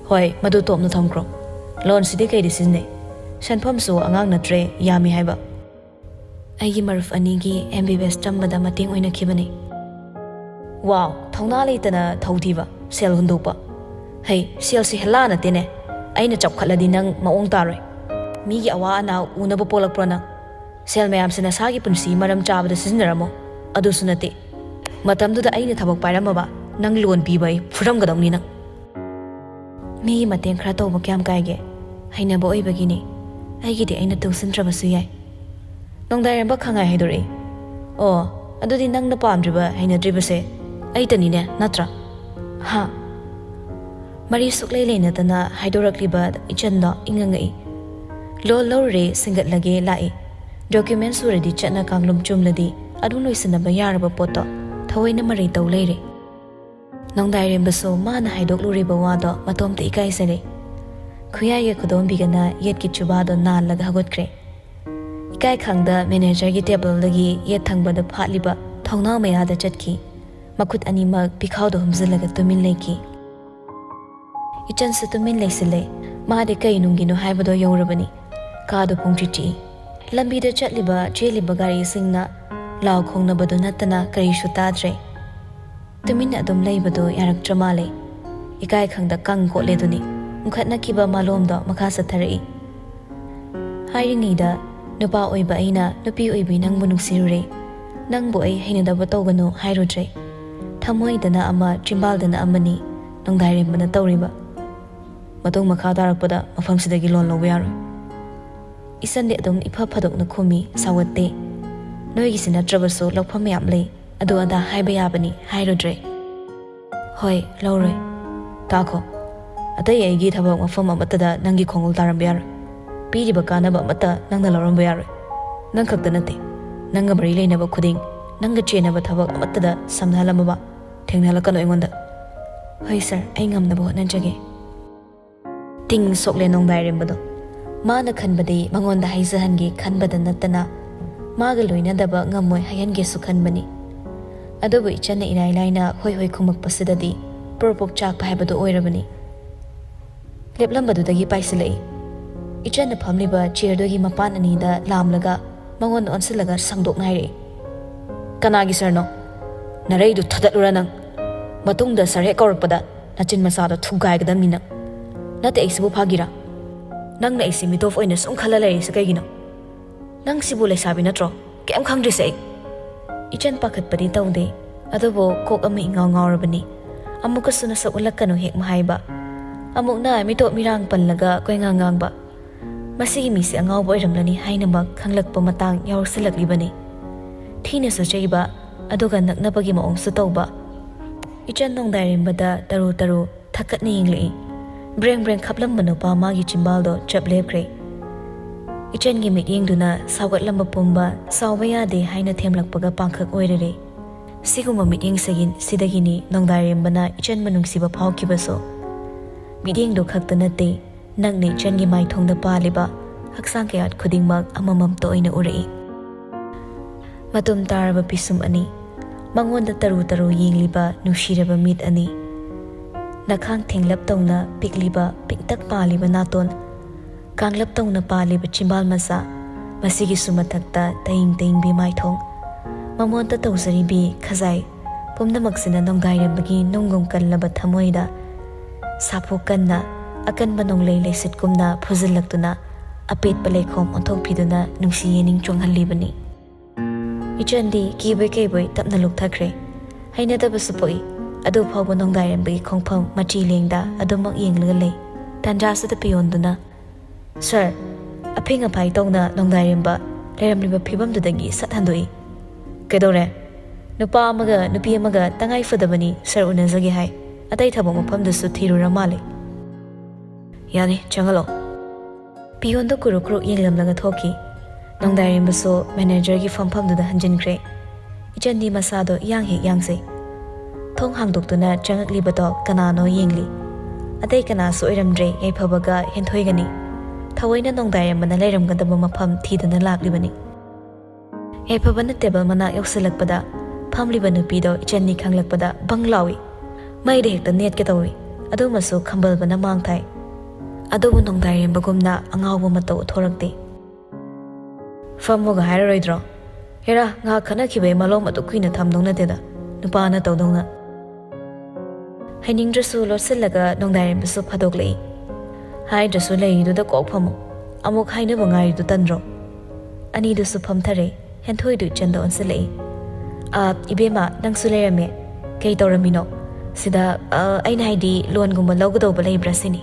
ꯍꯣꯏ, ꯃꯗꯨ ꯇꯣꯞꯅ ꯊꯝꯈ꯭ꯔꯣ꯫ ꯂꯣꯟꯁꯤꯗꯤ ꯀꯩꯗ ꯁꯤꯖꯤꯟꯅꯩ? ꯁꯦꯟꯐꯝꯁꯨ ꯑꯉꯥꯡ ꯅꯠꯇ꯭ꯔꯦ, ꯌꯥꯝꯃꯤ ꯍꯥꯏꯕ꯫" "ꯑꯩꯒꯤ ꯃꯔꯨꯞ ꯑꯅꯤꯒꯤ ꯑꯦꯝ ꯕꯤ ꯕꯤ ꯑꯦꯁ ꯇꯝꯕꯗ ꯃꯇꯦꯡ ꯑꯣꯏꯅꯈꯤꯕꯅꯤ꯫" "ꯋꯥꯎ, ꯊꯧꯅꯥ ꯂꯩꯇꯅ ꯊꯧꯊꯤꯕ꯫ ꯁꯦꯜ ꯍꯨꯟꯗꯣꯛꯄ? ꯍꯩ, ꯁꯦꯜꯁꯤ ꯍꯦꯂꯥ ꯅꯠꯇꯦꯅꯦ꯫ ꯑꯩꯅ ꯆꯞꯈꯠꯂꯗꯤ ꯅꯪ ꯃꯑꯣꯡ ꯇꯥꯔꯣꯏ꯫ ꯃꯤꯒꯤ ꯑꯋꯥ ꯑꯅꯥ ꯎꯅꯕ ꯄꯣꯛꯂꯛꯄ꯭ꯔꯣ ꯅꯪ? ꯁꯦꯜ ꯃꯌꯥꯝꯁꯤ ꯅꯁꯥꯒꯤ ꯄꯨꯟꯁꯤ ꯃꯔꯝ ꯆꯥꯕꯗ ꯁꯤꯖꯤꯟꯅꯔꯝꯃꯣ꯫ ꯑꯗꯨꯁꯨ ꯅꯠꯇꯦ, ꯃꯇꯝꯗꯨꯗ ꯑꯩꯅ ꯊꯕꯛ ꯄꯥꯏꯔꯝꯃꯕ ꯅꯪ ꯂꯣꯟ ꯄꯤꯕ ꯑꯩ ꯐꯨꯔꯝꯒꯗꯧꯅꯤ ꯅꯪ꯫ ꯃꯤꯒꯤ ꯃꯇꯦꯡ ꯈꯔ ꯇꯧꯕ ꯀꯌꯥꯝ ꯀꯥꯏꯒꯦ? ꯍꯩꯅꯕ ꯑꯣꯏꯕꯒꯤꯅꯤ꯫ ꯑꯩꯒꯤꯗꯤ ꯑꯩꯅ ꯇꯨꯡꯁꯤꯟꯗ꯭ꯔꯕꯁꯨ ꯌꯥꯏ꯫ ꯅꯣꯡꯗꯥꯏꯔꯦꯝꯕ ꯈꯪꯉꯥꯏ ꯍꯥꯏꯗꯣꯔꯛꯏ꯫ ꯑꯣ, ꯑꯗꯨꯗꯤ ꯅꯪꯅ ꯄꯥꯝꯗ꯭ꯔꯤꯕ, ꯍꯩꯅꯗ꯭ꯔꯤꯕꯁꯦ ꯑꯩꯇꯅꯤꯅꯦ, ꯅꯠꯇ꯭ꯔꯥ? ꯍꯥ? ꯃꯔꯤ ꯁꯨꯛꯂꯩ ꯂꯩꯅꯗꯅ ꯍꯥꯏꯗꯣꯔꯛꯂꯤꯕ ꯏꯆꯟꯗꯣ ꯏꯉꯛꯉꯛꯏ꯫ ꯂꯣꯜ ꯂꯧꯔꯨꯔꯦ, ꯁꯤꯡꯒꯠꯂꯒꯦ ꯂꯥꯛꯏ꯫ ꯗꯣꯀ꯭ꯌꯨꯃꯦꯟ ꯁꯨꯔꯗꯤ ꯆꯠꯅ ꯀꯥꯡꯂꯨꯞ ꯆꯨꯝꯂꯗꯤ ꯑꯗꯨꯝ ꯂꯣꯏꯁꯤꯟꯅꯕ ꯌꯥꯔꯕ ꯄꯣꯠꯇꯣ ꯊꯑꯣꯏꯅ ꯃꯔꯩ ꯇꯧ ꯂꯩꯔꯦ꯫ ꯅꯣꯡꯗꯥꯏꯔꯦꯝꯕꯁꯨ ꯃꯥꯅ ꯍꯥꯏꯗꯣꯛꯂꯨꯔꯤꯕ ꯋꯥꯗꯣ ꯃꯇꯣꯝꯇ ꯏꯀꯥꯏꯖꯔꯦ꯫ ꯈꯨꯌꯥꯏꯒ ꯈꯨꯗꯣꯝꯕꯤꯒꯅ ꯌꯦꯠꯀꯤ ꯆꯨꯕꯥꯗꯣ ꯅꯥꯜꯂꯒ ꯍꯧꯒꯠꯈ꯭ꯔꯦ꯫ ꯏꯀꯥꯏ ꯈꯪꯗ ꯃꯦꯅꯦꯖꯔꯒꯤ ꯇꯦꯕꯜꯗꯒꯤ ꯌꯦꯠ ꯊꯪꯕꯗ ꯐꯥꯠꯂꯤꯕ ꯊꯣꯡꯅꯥꯎ ꯃꯌꯥꯗ ꯆꯠꯈꯤ꯫ ꯃꯈꯨꯠ ꯑꯅꯤꯃꯛ ꯄꯤꯈꯥꯎꯗ ꯍꯨꯝꯖꯤꯜꯂꯒ ꯇꯨꯃꯤꯟ ꯂꯩꯈꯤ꯫ ꯏꯆꯟꯁꯨ ꯇꯨꯃꯤꯟ ꯂꯩꯁꯤꯜꯂꯦ꯫ ꯃꯥꯗꯤ ꯀꯩ ꯅꯨꯡꯒꯤꯅꯣ ꯍꯥꯏꯕꯗꯣ ꯌꯧꯔꯕꯅꯤ꯫ ꯀꯥꯗꯣ ꯄꯨꯡꯆꯤꯛ ꯆꯤꯛꯏ꯫ ꯂꯝꯕꯤꯗ ꯆꯠꯂꯤꯕ ꯆꯦꯜꯂꯤꯕ ꯒꯥꯔꯤꯁꯤꯡꯅ ꯂꯥꯎ ꯈꯣꯡꯅꯕꯗꯨ ꯅꯠꯇꯅ ꯀꯔꯤꯁꯨ ꯇꯥꯗ꯭ꯔꯦ꯫ ꯇꯨꯃꯤꯟꯅ ꯑꯗꯨꯝ ꯂꯩꯕꯗꯨ ꯌꯥꯔꯛꯇ꯭ꯔ ꯃꯥꯜꯂꯦ꯫ ꯏꯀꯥꯏ ꯈꯪꯗ ꯀꯪ ꯀꯣꯠꯂꯦꯗꯨꯅꯤ꯫ ꯎꯪꯈꯠꯅꯈꯤꯕ ꯃꯥꯂꯣꯝꯗꯣ ꯃꯈꯥ ꯆꯠꯊꯔꯛꯏ꯫ ꯍꯥꯏꯔꯤꯉꯩꯗ ꯅꯨꯄꯥ ꯑꯣꯏꯕ ꯑꯩꯅ ꯅꯨꯄꯤ ꯑꯣꯏꯕꯤ ꯅꯪꯕꯨ ꯅꯨꯡꯁꯤꯔꯨꯔꯦ꯫ ꯅꯪꯕꯨ ꯑꯩ ꯍꯩꯅꯗꯕ ꯇꯧꯒꯅꯨ ꯍꯥꯏꯔꯨꯗ꯭ꯔꯦ꯫ ꯊꯃꯣꯏꯗꯅ ꯑꯃ, ꯆꯤꯝꯕꯥꯜꯗꯅ ꯑꯃꯅꯤ ꯅꯣꯡꯗꯥꯏꯔꯦꯝꯕꯅ ꯇꯧꯔꯤꯕ꯫ ꯃꯇꯨꯡ ꯃꯈꯥ ꯇꯥꯔꯛꯄꯗ ꯃꯐꯝꯁꯤꯗꯒꯤ ꯂꯣꯟ ꯂꯧꯕ ꯌꯥꯔꯣꯏ꯫ ꯏꯆꯟꯗꯤ ꯑꯗꯨꯝ ꯏꯐ ꯐꯗꯣꯛꯅ ꯈꯨꯝꯃꯤ, ꯁꯥꯎꯒꯠꯇꯦ꯫ ꯅꯣꯏꯒꯤꯁꯤ ꯅꯠꯇ꯭ꯔꯕꯁꯨ ꯂꯧꯐꯝ ꯃꯌꯥꯝ ꯂꯩ, ꯑꯗꯨ ꯑꯗꯥ ꯍꯥꯏꯕ ꯌꯥꯕꯅꯤ ꯍꯥꯏꯔꯨꯗ꯭ꯔꯦ꯫ ꯍꯣꯏ, ꯂꯧꯔꯣꯏ꯫ ꯇꯥꯈꯣ, ꯑꯇꯩ ꯑꯩꯒꯤ ꯊꯕꯛ ꯃꯐꯝ ꯑꯃꯠꯇꯗ ꯅꯪꯒꯤ ꯈꯣꯡꯎꯞ ꯇꯥꯔꯝꯕ ꯌꯥꯔꯣꯏ꯫ ꯄꯤꯔꯤꯕ ꯀꯥꯟꯅꯕ ꯑꯃꯠꯇ ꯅꯪꯅ ꯂꯧꯔꯝꯕ ꯌꯥꯔꯣꯏ꯫ ꯅꯪ ꯈꯛꯇ ꯅꯠꯇꯦ, ꯅꯪꯒ ꯃꯔꯤ ꯂꯩꯅꯕ ꯈꯨꯗꯤꯡ, ꯅꯪꯒ ꯆꯦꯟꯅꯕ ꯊꯕꯛ ꯑꯃꯠꯇꯗ ꯁꯝꯅꯍꯜꯂꯝꯃꯕ ꯊꯦꯡꯅꯍꯜꯂꯛꯀꯅꯨ ꯑꯩꯉꯣꯟꯗ꯫ ꯍꯣꯏ ꯁꯥꯔ, ꯑꯩ ꯉꯝꯅꯕ ꯍꯣꯠꯅꯖꯒꯦ꯫ ꯇꯤꯡ ꯁꯣꯛꯂꯦ ꯅꯣꯡꯗꯥꯏꯔꯦꯝꯕꯗꯣ꯫ ꯃꯥꯅ ꯈꯟꯕꯗꯤ ꯃꯉꯣꯟꯗ ꯍꯥꯏꯖꯍꯟꯒꯦ ꯈꯟꯕꯗ ꯅꯠꯇꯅ ꯃꯥꯒ ꯂꯣꯏꯅꯗꯕ ꯉꯝꯃꯣꯏ ꯍꯥꯏꯍꯟꯒꯦꯁꯨ ꯈꯟꯕꯅꯤ꯫ ꯑꯗꯨꯕꯨ ꯏꯆꯟꯅ ꯏꯔꯥꯏ ꯂꯥꯏꯅ ꯍꯣꯏ ꯍꯣꯏ ꯈꯨꯝꯃꯛꯄꯁꯤꯗꯗꯤ ꯄ꯭ꯔꯣꯛ ꯄ꯭ꯔꯣꯛ ꯆꯥꯛꯄ ꯍꯥꯏꯕꯗꯨ ꯑꯣꯏꯔꯕꯅꯤ꯫ ꯂꯦꯞꯂꯝꯕꯗꯨꯗꯒꯤ ꯄꯥꯏꯁꯤꯜꯂꯛꯏ꯫ ꯏꯆꯟꯅ ꯐꯝꯂꯤꯕ ꯆꯤꯌꯔꯗꯨꯒꯤ ꯃꯄꯥꯟ ꯑꯅꯤꯗ ꯂꯥꯝꯂꯒ ꯃꯉꯣꯟꯗ ꯑꯣꯟꯁꯤꯜꯂꯒ ꯁꯪꯗꯣꯛꯅ ꯍꯥꯏꯔꯛꯏ, "ꯀꯅꯥꯒꯤ ꯁꯥꯔꯅꯣ? ꯅꯔꯩꯗꯨ ꯊꯗꯠꯂꯨꯔ ꯅꯪ?" ꯃꯇꯨꯡꯗ ꯁꯥꯔ ꯍꯦꯛ ꯀꯧꯔꯛꯄꯗ ꯅꯆꯤꯟ ꯃꯆꯥꯗꯣ ꯊꯨꯒꯥꯏꯒꯗꯕꯅꯤ ꯅꯪ꯫ ꯅꯠꯇꯦ, ꯑꯩꯁꯤꯕꯨ ꯐꯥꯒꯤꯔꯥ? ꯅꯪꯅ ꯑꯩꯁꯤ ꯃꯤꯇꯣꯞ ꯑꯣꯏꯅ ꯁꯨꯝ ꯈꯜꯂ ꯂꯩꯔꯤꯁꯦ ꯀꯩꯒꯤꯅꯣ? ꯅꯪ ꯁꯤꯕꯨ ꯂꯩꯁꯥꯕꯤ ꯅꯠꯇ꯭ꯔꯣ? ꯀꯩꯝ ꯈꯪꯗ꯭ꯔꯤꯁꯦ ꯑꯩ꯫ ꯏꯆꯟ ꯄꯥꯈꯠꯄꯗꯤ ꯇꯧꯗꯦ, ꯑꯗꯨꯕꯨ ꯀꯣꯛ ꯑꯃ ꯏꯉꯥꯎ ꯉꯥꯎꯔꯕꯅꯤ꯫ ꯑꯃꯨꯛꯀꯁꯨ ꯅꯁꯛ ꯎꯠꯂꯛꯀꯅꯨ ꯍꯦꯛ ꯍꯥꯏꯕ, ꯑꯃꯨꯛꯅ ꯃꯤꯇꯣꯞ ꯃꯤꯔꯥꯡ ꯄꯜꯂꯒ ꯀꯣꯏꯉꯥꯡ ꯉꯥꯡꯕ꯫ ꯃꯁꯤꯒꯤ ꯃꯤꯁꯦ ꯑꯉꯥꯎꯕ ꯑꯣꯏꯔꯝꯂꯅꯤ ꯍꯥꯏꯅꯃꯛ ꯈꯪꯂꯛꯄ ꯃꯇꯥꯡ ꯌꯥꯎꯔꯛꯁꯤꯜꯂꯛꯂꯤꯕꯅꯤ꯫ ꯊꯤꯅꯁꯨ ꯆꯩꯕ, ꯑꯗꯨꯒ ꯅꯛꯅꯕꯒꯤ ꯃꯑꯣꯡꯁꯨ ꯇꯧꯕ꯫ ꯏꯆꯟ ꯅꯣꯡꯗꯥꯏꯔꯦꯝꯕꯗ ꯇꯔꯨ ꯇꯔꯨ ꯊꯛꯀꯠꯅ ꯌꯦꯡꯂꯛꯏ꯫ ꯕ꯭ꯔꯦꯡ ꯕ꯭ꯔꯦꯡ ꯈꯞꯂꯝꯕ ꯅꯨꯄꯥ ꯃꯥꯒꯤ ꯆꯤꯝꯕꯥꯜꯗꯣ ꯆꯞ ꯂꯦꯞꯈ꯭ꯔꯦ꯫ ꯏꯆꯟꯒꯤ ꯃꯤꯠꯌꯦꯡꯗꯨꯅ ꯁꯥꯎꯒꯠꯂꯝꯕ ꯄꯨꯝꯕ ꯁꯥꯎꯕ ꯌꯥꯗꯦ ꯍꯥꯏꯅ ꯊꯦꯝꯂꯛꯄꯒ ꯄꯥꯡꯈꯛ ꯑꯣꯏꯔꯔꯦ꯫ ꯁꯤꯒꯨꯝꯕ ꯃꯤꯠꯌꯦꯡ ꯁꯤꯗꯒꯤꯅꯤ ꯅꯣꯡꯗꯥꯏꯔꯦꯝꯕꯅ ꯏꯆꯟꯕꯨ ꯅꯨꯡꯁꯤꯕ ꯐꯥꯎꯈꯤꯕꯁꯨ꯫ ꯃꯤꯠꯌꯦꯡꯗꯣ ꯈꯛꯇ ꯅꯠꯇꯦ, ꯅꯛꯅ ꯏꯆꯟꯒꯤ ꯃꯥꯏꯊꯣꯡꯗ ꯄꯥꯜꯂꯤꯕ ꯍꯛꯆꯥꯡ ꯀꯌꯥꯠ ꯈꯨꯗꯤꯡꯃꯛ ꯑꯃꯃꯝꯇ ꯑꯣꯏꯅ ꯎꯔꯛꯏ꯫ ꯃꯇꯨꯝ ꯇꯥꯔꯕ ꯄꯤꯁꯨꯝ ꯑꯅꯤ, ꯃꯉꯣꯟꯗ ꯇꯔꯨ ꯇꯔꯨ ꯌꯦꯡꯂꯤꯕ ꯅꯨꯡꯁꯤꯔꯕ ꯃꯤꯠ ꯑꯅꯤ, ꯅꯈꯥꯡ ꯊꯦꯡꯂꯞ ꯇꯧꯅ ꯄꯤꯛꯂꯤꯕ ꯄꯤꯛꯇꯛ ꯄꯥꯜꯂꯤꯕ ꯅꯥꯇꯣꯟ, ꯀꯥꯡꯂꯞ ꯇꯧꯅ ꯄꯥꯜꯂꯤꯕ ꯆꯤꯝꯕꯥꯜ ꯃꯆꯥ, ꯃꯁꯤꯒꯤꯁꯨ ꯃꯊꯛꯇ ꯇꯌꯤꯡ ꯇꯌꯤꯡꯕꯤ ꯃꯥꯏꯊꯣꯡ, ꯃꯃꯣꯟꯇ ꯇꯧꯖꯔꯤꯕꯤ ꯈꯖꯥꯏ, ꯄꯨꯝꯅꯃꯛꯁꯤꯅ ꯅꯣꯡꯗꯥꯏꯔꯦꯝꯕꯒꯤ ꯅꯨꯡꯒꯨꯝ ꯀꯜꯂꯕ ꯊꯃꯣꯏꯗ ꯁꯥꯐꯨ ꯀꯟꯅ, ꯑꯀꯟꯕ ꯅꯣꯡꯂꯩ ꯂꯩꯁꯤꯠꯀꯨꯝꯅ ꯐꯨꯖꯤꯜꯂꯛꯇꯨꯅ ꯑꯄꯦꯠꯄ ꯂꯩꯈꯣꯝ ꯑꯣꯟꯊꯣꯛꯄꯤꯗꯨꯅ ꯅꯨꯡꯁꯤ ꯌꯦꯅꯤꯡ ꯆꯣꯡꯍꯜꯂꯤꯕꯅꯤ꯫ ꯏꯆꯟꯗꯤ ꯀꯤꯕꯣꯏ ꯀꯩꯕꯣꯏ ꯇꯞꯅ ꯂꯨꯞꯊꯈ꯭ꯔꯦ꯫ ꯍꯩꯅꯗꯕꯁꯨ ꯄꯣꯛꯏ꯫ ꯑꯗꯨ ꯐꯥꯎꯕ ꯅꯣꯡꯗꯥꯏꯔꯦꯝꯕꯒꯤ ꯈꯣꯡꯐꯝ ꯃꯆꯤ ꯂꯦꯡꯗ ꯑꯗꯨꯃꯛ ꯌꯦꯡꯂꯒ ꯂꯩ꯫ ꯇꯥꯟꯖꯥꯁꯤꯗ ꯄꯤꯌꯣꯟꯗꯨꯅ, "ꯁꯥꯔ, ꯑꯐꯤꯡ ꯑꯐꯥꯏ ꯇꯧꯅ ꯅꯣꯡꯗꯥꯏꯔꯦꯝꯕ ꯂꯩꯔꯝꯂꯤꯕ ꯐꯤꯕꯝꯗꯨꯗꯒꯤ ꯁꯠ ꯍꯟꯗꯣꯛꯏ꯫" "ꯀꯩꯗꯧꯔꯦ?" "ꯅꯨꯄꯥ ꯑꯃꯒ ꯅꯨꯄꯤ ꯑꯃꯒ ꯇꯉꯥꯏ ꯐꯗꯕꯅꯤ ꯁꯥꯔ ꯎꯅꯖꯒꯦ ꯍꯥꯏ꯫ ꯑꯇꯩ ꯊꯕꯛ ꯃꯐꯝꯗꯨꯁꯨ ꯊꯤꯔꯨꯔ ꯃꯥꯜꯂꯦ꯫" "ꯌꯥꯅꯤ, ꯆꯪꯍꯜꯂꯣ꯫" ꯄꯤꯌꯣꯟꯗꯣ ꯀꯨꯔꯨꯛ ꯀꯨꯔꯨꯛ ꯌꯦꯡꯂꯝꯂꯒ ꯊꯣꯛꯈꯤ꯫ ꯅꯣꯡꯗꯥꯏꯔꯦꯝꯕꯁꯨ ꯃꯦꯅꯦꯖꯔꯒꯤ ꯐꯝꯐꯝꯗꯨꯗ ꯍꯟꯖꯤꯟꯈ꯭ꯔꯦ꯫ ꯏꯆꯟꯗꯤ ꯃꯁꯥꯗꯣ ꯏꯌꯥꯡ ꯍꯦꯛ ꯌꯥꯡꯖꯩ꯫ ꯊꯣꯡ ꯍꯥꯡꯗꯣꯛꯇꯨꯅ ꯆꯪꯉꯛꯂꯤꯕꯗꯣ ꯀꯅꯥꯅꯣ ꯌꯦꯡꯂꯤ꯫ ꯑꯇꯩ ꯀꯅꯥꯁꯨ ꯑꯣꯏꯔꯝꯗ꯭ꯔꯦ, ꯌꯥꯏꯐꯕꯒ ꯍꯦꯟꯊꯣꯏꯒꯅꯤ꯫ ꯊꯑꯣꯏꯅ ꯅꯣꯡꯗꯥꯏꯔꯦꯝꯕꯅ ꯂꯩꯔꯝꯒꯗꯕ ꯃꯐꯝ ꯊꯤꯗꯨꯅ ꯂꯥꯛꯂꯤꯕꯅꯤ꯫ ꯌꯥꯏꯐꯕꯅ ꯇꯦꯕꯜ ꯃꯅꯥꯛ ꯌꯧꯁꯤꯜꯂꯛꯄꯗ ꯐꯝꯂꯤꯕ ꯅꯨꯄꯤꯗꯣ ꯏꯆꯟꯅꯤ ꯈꯪꯂꯛꯄꯗ ꯕꯪ ꯂꯥꯎꯏ꯫ ꯃꯩꯗ ꯍꯦꯛꯇ ꯅꯦꯠꯀꯦ ꯇꯧꯏ꯫ ꯑꯗꯨꯃꯁꯨ ꯈꯝꯕꯜꯕꯅ ꯃꯥꯡ ꯊꯥꯏ꯫ ꯑꯗꯨꯕꯨ ꯅꯣꯡꯗꯥꯏꯔꯦꯝꯕꯒꯨꯝꯅ ꯑꯉꯥꯎꯕ ꯃꯇꯧ ꯎꯠꯊꯣꯔꯛꯇꯦ꯫ "ꯐꯝꯃꯣꯒ ꯍꯥꯏꯔꯔꯣꯏꯗ꯭ꯔꯣ? ꯍꯦꯔꯥ, ꯉꯥꯏꯍꯥꯛ ꯈꯠꯅꯈꯤꯕꯩ ꯃꯂꯣꯝ ꯑꯗꯨꯛ ꯀꯨꯏꯅ ꯊꯝꯗꯧ ꯅꯠꯇꯦꯗ, ꯅꯨꯄꯥꯅ ꯇꯧꯗꯧꯅ꯫" ꯍꯥꯏꯅꯤꯡꯗ꯭ꯔꯁꯨ ꯂꯣꯠꯁꯤꯜꯂꯒ ꯅꯣꯡꯗꯥꯏꯔꯦꯝꯕꯁꯨ ꯐꯥꯗꯣꯛꯂꯛꯏ꯫ ꯍꯥꯏꯗ꯭ꯔꯁꯨ ꯂꯩꯔꯤꯗꯨꯗ ꯀꯣꯛ ꯐꯝꯃꯨ꯫ ꯑꯃꯨꯛ ꯍꯥꯏꯅꯕ ꯉꯥꯏꯔꯤꯗꯨ ꯇꯟꯗ꯭ꯔꯣ? ꯑꯅꯤꯗꯨꯁꯨ ꯐꯝꯊꯔꯦ꯫ ꯍꯦꯟꯊꯣꯏꯗꯨ ꯏꯆꯟꯗ ꯑꯣꯟꯁꯤꯜꯂꯛꯏ꯫ "ꯑ, ꯏꯕꯦꯝꯃ, ꯅꯪꯁꯨ ꯂꯩꯔꯝꯃꯦ꯫ ꯀꯩ ꯇꯧꯔꯝꯃꯤꯅꯣ?" "ꯁꯤꯗ, ꯑ, ꯑꯩꯅ ꯍꯥꯏꯗꯤ, ꯂꯣꯟꯒꯨꯝꯕ ꯂꯧꯒꯗꯧꯕ ꯂꯩꯕ꯭ꯔꯥ ꯁꯤꯅꯤ?"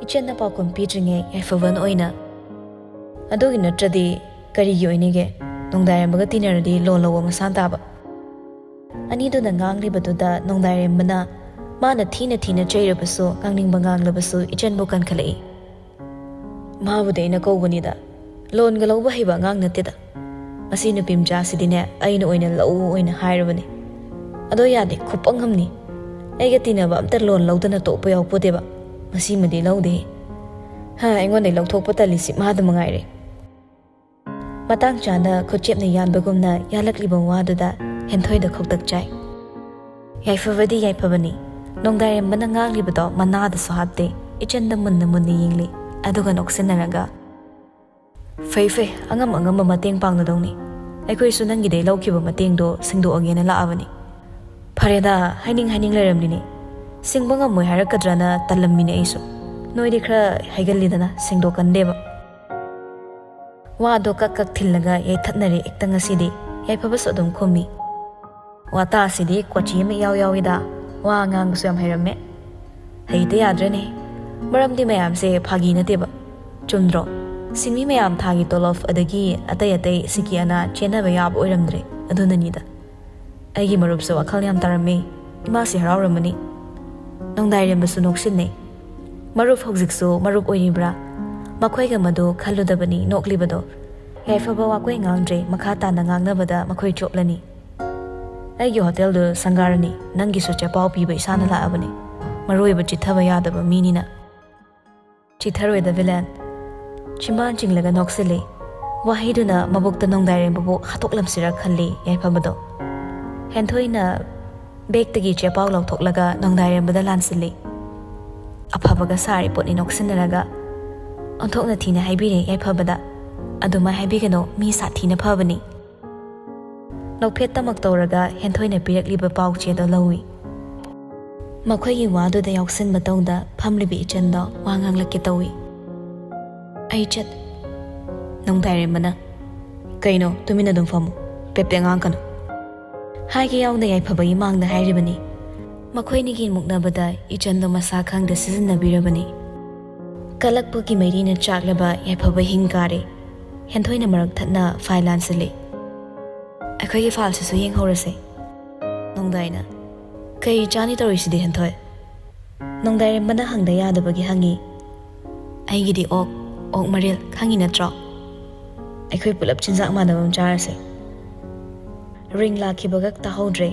ꯏꯆꯟꯅ ꯄꯥꯎꯈꯨꯝ ꯄꯤꯗ꯭ꯔꯤꯉꯩ ꯌꯥꯏꯐꯕꯅ ꯑꯣꯏꯅ, "ꯑꯗꯨꯒꯤ ꯅꯠꯇ꯭ꯔꯗꯤ ꯀꯔꯤꯒꯤ ꯑꯣꯏꯅꯤꯒꯦ? ꯅꯣꯡꯗꯥꯏꯔꯦꯝꯕꯒ ꯇꯤꯟꯅꯔꯗꯤ ꯂꯣꯟ ꯂꯧꯕ ꯃꯁꯥꯟ ꯇꯥꯕ?" ꯑꯅꯤꯗꯨꯅ ꯉꯥꯡꯂꯤꯕꯗꯨꯗ ꯅꯣꯡꯗꯥꯏꯔꯦꯝꯕꯅ ꯃꯥꯅ ꯊꯤꯅ ꯊꯤꯅ ꯆꯩꯔꯕꯁꯨ, ꯉꯥꯡꯅꯤꯡꯕ ꯉꯥꯡꯂꯕꯁꯨ ꯏꯆꯟꯕꯨ ꯀꯟꯈꯠꯂꯛꯏ꯫ "ꯃꯥꯕꯨꯗꯤ ꯑꯩꯅ ꯀꯧꯕꯅꯤꯗ, ꯂꯣꯟꯒ ꯂꯧꯕ ꯍꯩꯕ ꯑꯉꯥꯡ ꯅꯠꯇꯦꯗ꯫ ꯃꯁꯤ ꯅꯨꯄꯤ ꯃꯆꯥꯁꯤꯗꯤꯅꯦ, ꯑꯩꯅ ꯑꯣꯏꯅ ꯂꯧ ꯑꯣꯏꯅ ꯍꯥꯏꯔꯕꯅꯦ꯫ ꯑꯗꯣ ꯌꯥꯗꯦ, ꯈꯨꯄꯪ ꯑꯃꯅꯤ꯫ ꯑꯩꯒ ꯇꯤꯟꯅꯕ ꯑꯝꯇ ꯂꯣꯟ ꯂꯧꯗꯅ ꯇꯣꯛꯄ ꯌꯥꯎꯄꯣꯠꯇꯦꯕ꯫ ꯃꯁꯤꯃꯗꯤ ꯂꯧꯗꯦ꯫ ꯍꯥ, ꯑꯩꯉꯣꯟꯗ ꯂꯧꯊꯣꯛꯄ ꯇꯜꯂꯤꯁꯤ ꯃꯥꯗ ꯃꯉꯥꯏꯔꯦ꯫" ꯃꯇꯥꯡ ꯆꯥꯅ ꯈꯨꯠꯆꯦꯞꯅ ꯌꯥꯟꯕꯒꯨꯝꯅ ꯌꯥꯜꯂꯛꯂꯤꯕ ꯋꯥꯗꯨꯗ ꯍꯦꯟꯊꯣꯏꯗ ꯈꯧꯇꯛ ꯆꯥꯏ꯫ ꯌꯥꯏꯐꯕꯗꯤ ꯌꯥꯏꯐꯕꯅꯤ꯫ ꯅꯣꯡꯗꯥꯏꯔꯦꯝꯕꯅ ꯉꯥꯡꯂꯤꯕꯗꯣ ꯃꯅꯥꯗꯁꯨ ꯍꯥꯞꯇꯦ꯫ ꯏꯆꯟꯗ ꯃꯨꯟꯅ ꯃꯨꯟꯅ ꯌꯦꯡꯂꯤ꯫ ꯑꯗꯨꯒ ꯅꯣꯛꯁꯤꯟꯅꯔꯒ, "ꯐꯩ ꯐꯩ, ꯑꯉꯝ ꯑꯉꯝꯕ ꯃꯇꯦꯡ ꯄꯥꯡꯅꯗꯧꯅꯤ꯫ ꯑꯩꯈꯣꯏꯁꯨ ꯅꯪꯒꯤꯗꯩ ꯂꯧꯈꯤꯕ ꯃꯇꯦꯡꯗꯣ ꯁꯤꯡꯗꯣꯛꯑꯒꯦꯅ ꯂꯥꯛꯑꯕꯅꯤ꯫" "ꯐꯔꯦꯗ, ꯍꯥꯏꯅꯤꯡ ꯍꯥꯏꯅꯤꯡ ꯂꯩꯔꯝꯂꯤꯅꯤ꯫ ꯁꯤꯡꯕ ꯉꯝꯃꯣꯏ ꯍꯥꯏꯔꯛꯀꯗ꯭ꯔꯅ ꯇꯜꯂꯝꯃꯤꯅꯦ ꯑꯩꯁꯨ꯫ ꯅꯣꯏꯗꯤ ꯈꯔ ꯍꯩꯒꯜꯂꯤꯗꯅ, ꯁꯦꯡꯗꯣꯛꯀꯟꯗꯦꯕ꯫" ꯋꯥꯗꯣ ꯀꯛ ꯀꯛ ꯊꯤꯜꯂꯒ ꯌꯩꯊꯠꯅꯔꯦ ꯑꯦꯛꯇ ꯉꯁꯤꯗꯤ꯫ ꯌꯥꯏꯐꯕꯁꯨ ꯑꯗꯨꯝ ꯈꯨꯝꯃꯤ꯫ "ꯋꯥꯇꯥꯁꯤꯗꯤ ꯀꯣꯆꯤ ꯑꯃ ꯏꯌꯥꯎ ꯌꯥꯎꯏꯗ, ꯋꯥ ꯉꯥꯡꯕꯁꯨ ꯌꯥꯝ ꯍꯩꯔꯝꯃꯦ꯫" "ꯍꯩꯇ ꯌꯥꯗ꯭ꯔꯅꯦ, ꯃꯔꯝꯗꯤ ꯃꯌꯥꯝꯁꯦ ꯐꯥꯒꯤ ꯅꯠꯇꯦꯕ꯫ ꯆꯨꯝꯗ꯭ꯔꯣ? ꯁꯤꯟꯃꯤ ꯃꯌꯥꯝ ꯊꯥꯒꯤ ꯇꯣꯂꯣꯞ ꯑꯗꯒꯤ ꯑꯇꯩ ꯑꯇꯩ ꯁꯤꯀꯤ ꯑꯅꯥ ꯆꯦꯟꯅꯕ ꯌꯥꯕ ꯑꯣꯏꯔꯝꯗ꯭ꯔꯦ, ꯑꯗꯨꯅꯅꯤꯗ꯫" ꯑꯩꯒꯤ ꯃꯔꯨꯞꯁꯨ ꯋꯥꯈꯜ ꯌꯥꯝ ꯇꯥꯔꯝꯃꯤ꯫ ꯏꯃꯥꯁꯤ ꯍꯔꯥꯎꯔꯝꯃꯅꯤ꯫ ꯅꯣꯡꯗꯥꯏꯔꯦꯝꯕꯁꯨ ꯅꯣꯛꯁꯤꯟꯅꯩ꯫ "ꯃꯔꯨꯞ ꯍꯧꯖꯤꯛꯁꯨ ꯃꯔꯨꯞ ꯑꯣꯏꯔꯤꯕ꯭ꯔꯥ?" ꯃꯈꯣꯏꯒ ꯃꯗꯨ ꯈꯜꯂꯨꯗꯕꯅꯤ ꯅꯣꯛꯂꯤꯕꯗꯣ꯫ ꯌꯥꯏꯐꯕ ꯋꯥꯀꯣꯏ ꯉꯥꯡꯗ꯭ꯔꯦ, ꯃꯈꯥ ꯇꯥꯅ ꯉꯥꯡꯅꯕꯗ ꯃꯈꯣꯏ ꯆꯣꯞꯂꯅꯤ꯫ "ꯑꯩꯒꯤ ꯍꯣꯇꯦꯜꯗꯨ ꯁꯪꯒꯥꯔꯅꯤ, ꯅꯪꯒꯤꯁꯨ ꯆꯦꯄꯥꯎ ꯄꯤꯕ ꯏꯁꯥꯅ ꯂꯥꯛꯑꯕꯅꯤ꯫ ꯃꯔꯨ ꯑꯣꯏꯕ ꯆꯤꯠꯊꯕ ꯌꯥꯗꯕ ꯃꯤꯅꯤꯅ꯫" "ꯆꯤꯠꯊꯔꯣꯏꯗ ꯚꯤꯂꯦꯟ꯫" ꯆꯤꯝꯕꯥꯟ ꯆꯤꯡꯂꯒ ꯅꯣꯛꯁꯤꯜꯂꯤ꯫ ꯋꯥꯍꯩꯗꯨꯅ ꯃꯕꯨꯛꯇ ꯅꯣꯡꯗꯥꯏꯔꯦꯝꯕꯕꯨ ꯍꯥꯠꯇꯣꯛꯂꯝꯁꯤꯔ ꯈꯜꯂꯤ ꯌꯥꯏꯐꯕꯗꯣ꯫ ꯍꯦꯟꯊꯣꯏꯅ ꯕꯦꯛꯇꯒꯤ ꯆꯦꯄꯥꯎ ꯂꯧꯊꯣꯛꯂꯒ ꯅꯣꯡꯗꯥꯏꯔꯦꯝꯕꯗ ꯂꯥꯟꯁꯤꯜꯂꯤ꯫ "ꯑꯐꯕꯒ ꯁꯥꯔꯤ ꯄꯣꯠꯅꯤ ꯅꯣꯛꯁꯤꯟꯅꯔꯒ꯫ ꯑꯣꯟꯊꯣꯛꯅ ꯊꯤꯅ ꯍꯥꯏꯕꯤꯔꯦ ꯌꯥꯏꯐꯕꯗ꯫ ꯑꯗꯨꯃꯥꯏ ꯍꯥꯏꯕꯤꯒꯅꯣ, ꯃꯤ ꯁꯥꯊꯤꯅ ꯐꯕꯅꯤ꯫" ꯅꯣꯛꯐꯦꯠꯇꯃꯛ ꯇꯧꯔꯒ ꯍꯦꯟꯊꯣꯏꯅ ꯄꯤꯔꯛꯂꯤꯕ ꯄꯥꯎ ꯆꯦꯗꯣ ꯂꯧꯏ꯫ ꯃꯈꯣꯏꯒꯤ ꯋꯥꯗꯨꯗ ꯌꯥꯎꯁꯤꯟꯕ ꯇꯧꯗ ꯐꯝꯂꯤꯕ ꯏꯆꯟꯗꯣ ꯋꯥ ꯉꯥꯡꯂꯛꯀꯦ ꯇꯧꯏ꯫ ꯑꯩ ꯆꯠ ꯅꯣꯡꯗꯥꯏꯔꯦꯝꯕꯅ, "ꯀꯩꯅꯣ, ꯇꯨꯃꯤꯟꯅ ꯑꯗꯨꯝ ꯐꯝꯃꯨ, ꯄꯦꯞ ꯄꯦꯞ ꯉꯥꯡꯀꯅꯨ" ꯍꯥꯏꯒꯦ ꯌꯥꯎꯅ ꯌꯥꯏꯐꯕꯒꯤ ꯃꯥꯡꯗ ꯍꯥꯏꯔꯤꯕꯅꯤ꯫ ꯃꯈꯣꯏꯅꯤꯒꯤ ꯃꯨꯛꯅꯕꯗ ꯏꯆꯟꯗꯣ ꯃꯁꯥ ꯈꯪꯗ ꯁꯤꯖꯤꯟꯅꯕꯤꯔꯕꯅꯤ꯫ ꯀꯂꯛꯄꯒꯤ ꯃꯩꯔꯤꯅ ꯆꯥꯛꯂꯕ ꯌꯥꯏꯐꯕ ꯍꯤꯡ ꯀꯥꯔꯦ꯫ ꯍꯦꯟꯊꯣꯏꯅ ꯃꯔꯛ ꯊꯠꯅ ꯐꯥꯏꯜ ꯂꯥꯟꯁꯤꯜꯂꯤ꯫ "ꯑꯩꯈꯣꯏꯒꯤ ꯐꯥꯏꯜꯁꯤꯁꯨ ꯌꯦꯡꯍꯧꯔꯁꯦ" ꯅꯣꯡꯗꯥꯏꯅ꯫ "ꯀꯩ ꯆꯥꯅꯤ ꯇꯧꯔꯤꯁꯤꯗꯤ, ꯍꯦꯟꯊꯣꯏ?" ꯅꯣꯡꯗꯥꯏꯔꯦꯝꯕꯅ ꯍꯪꯗ ꯌꯥꯗꯕꯒꯤ ꯍꯪꯉꯤ꯫ "ꯑꯩꯒꯤꯗꯤ ꯑꯣꯛ, ꯑꯣꯛ ꯃꯔꯤꯜ, ꯈꯪꯉꯤ ꯅꯠꯇ꯭ꯔꯣ? ꯑꯩꯈꯣꯏ ꯄꯨꯂꯞ ꯆꯤꯟꯖꯥꯛ ꯃꯥꯟꯅꯕ ꯑꯃ ꯆꯥꯔꯁꯦ"꯫ ꯔꯤꯡ ꯂꯥꯛꯈꯤꯕꯒ ꯇꯥꯍꯧꯗ꯭ꯔꯦ꯫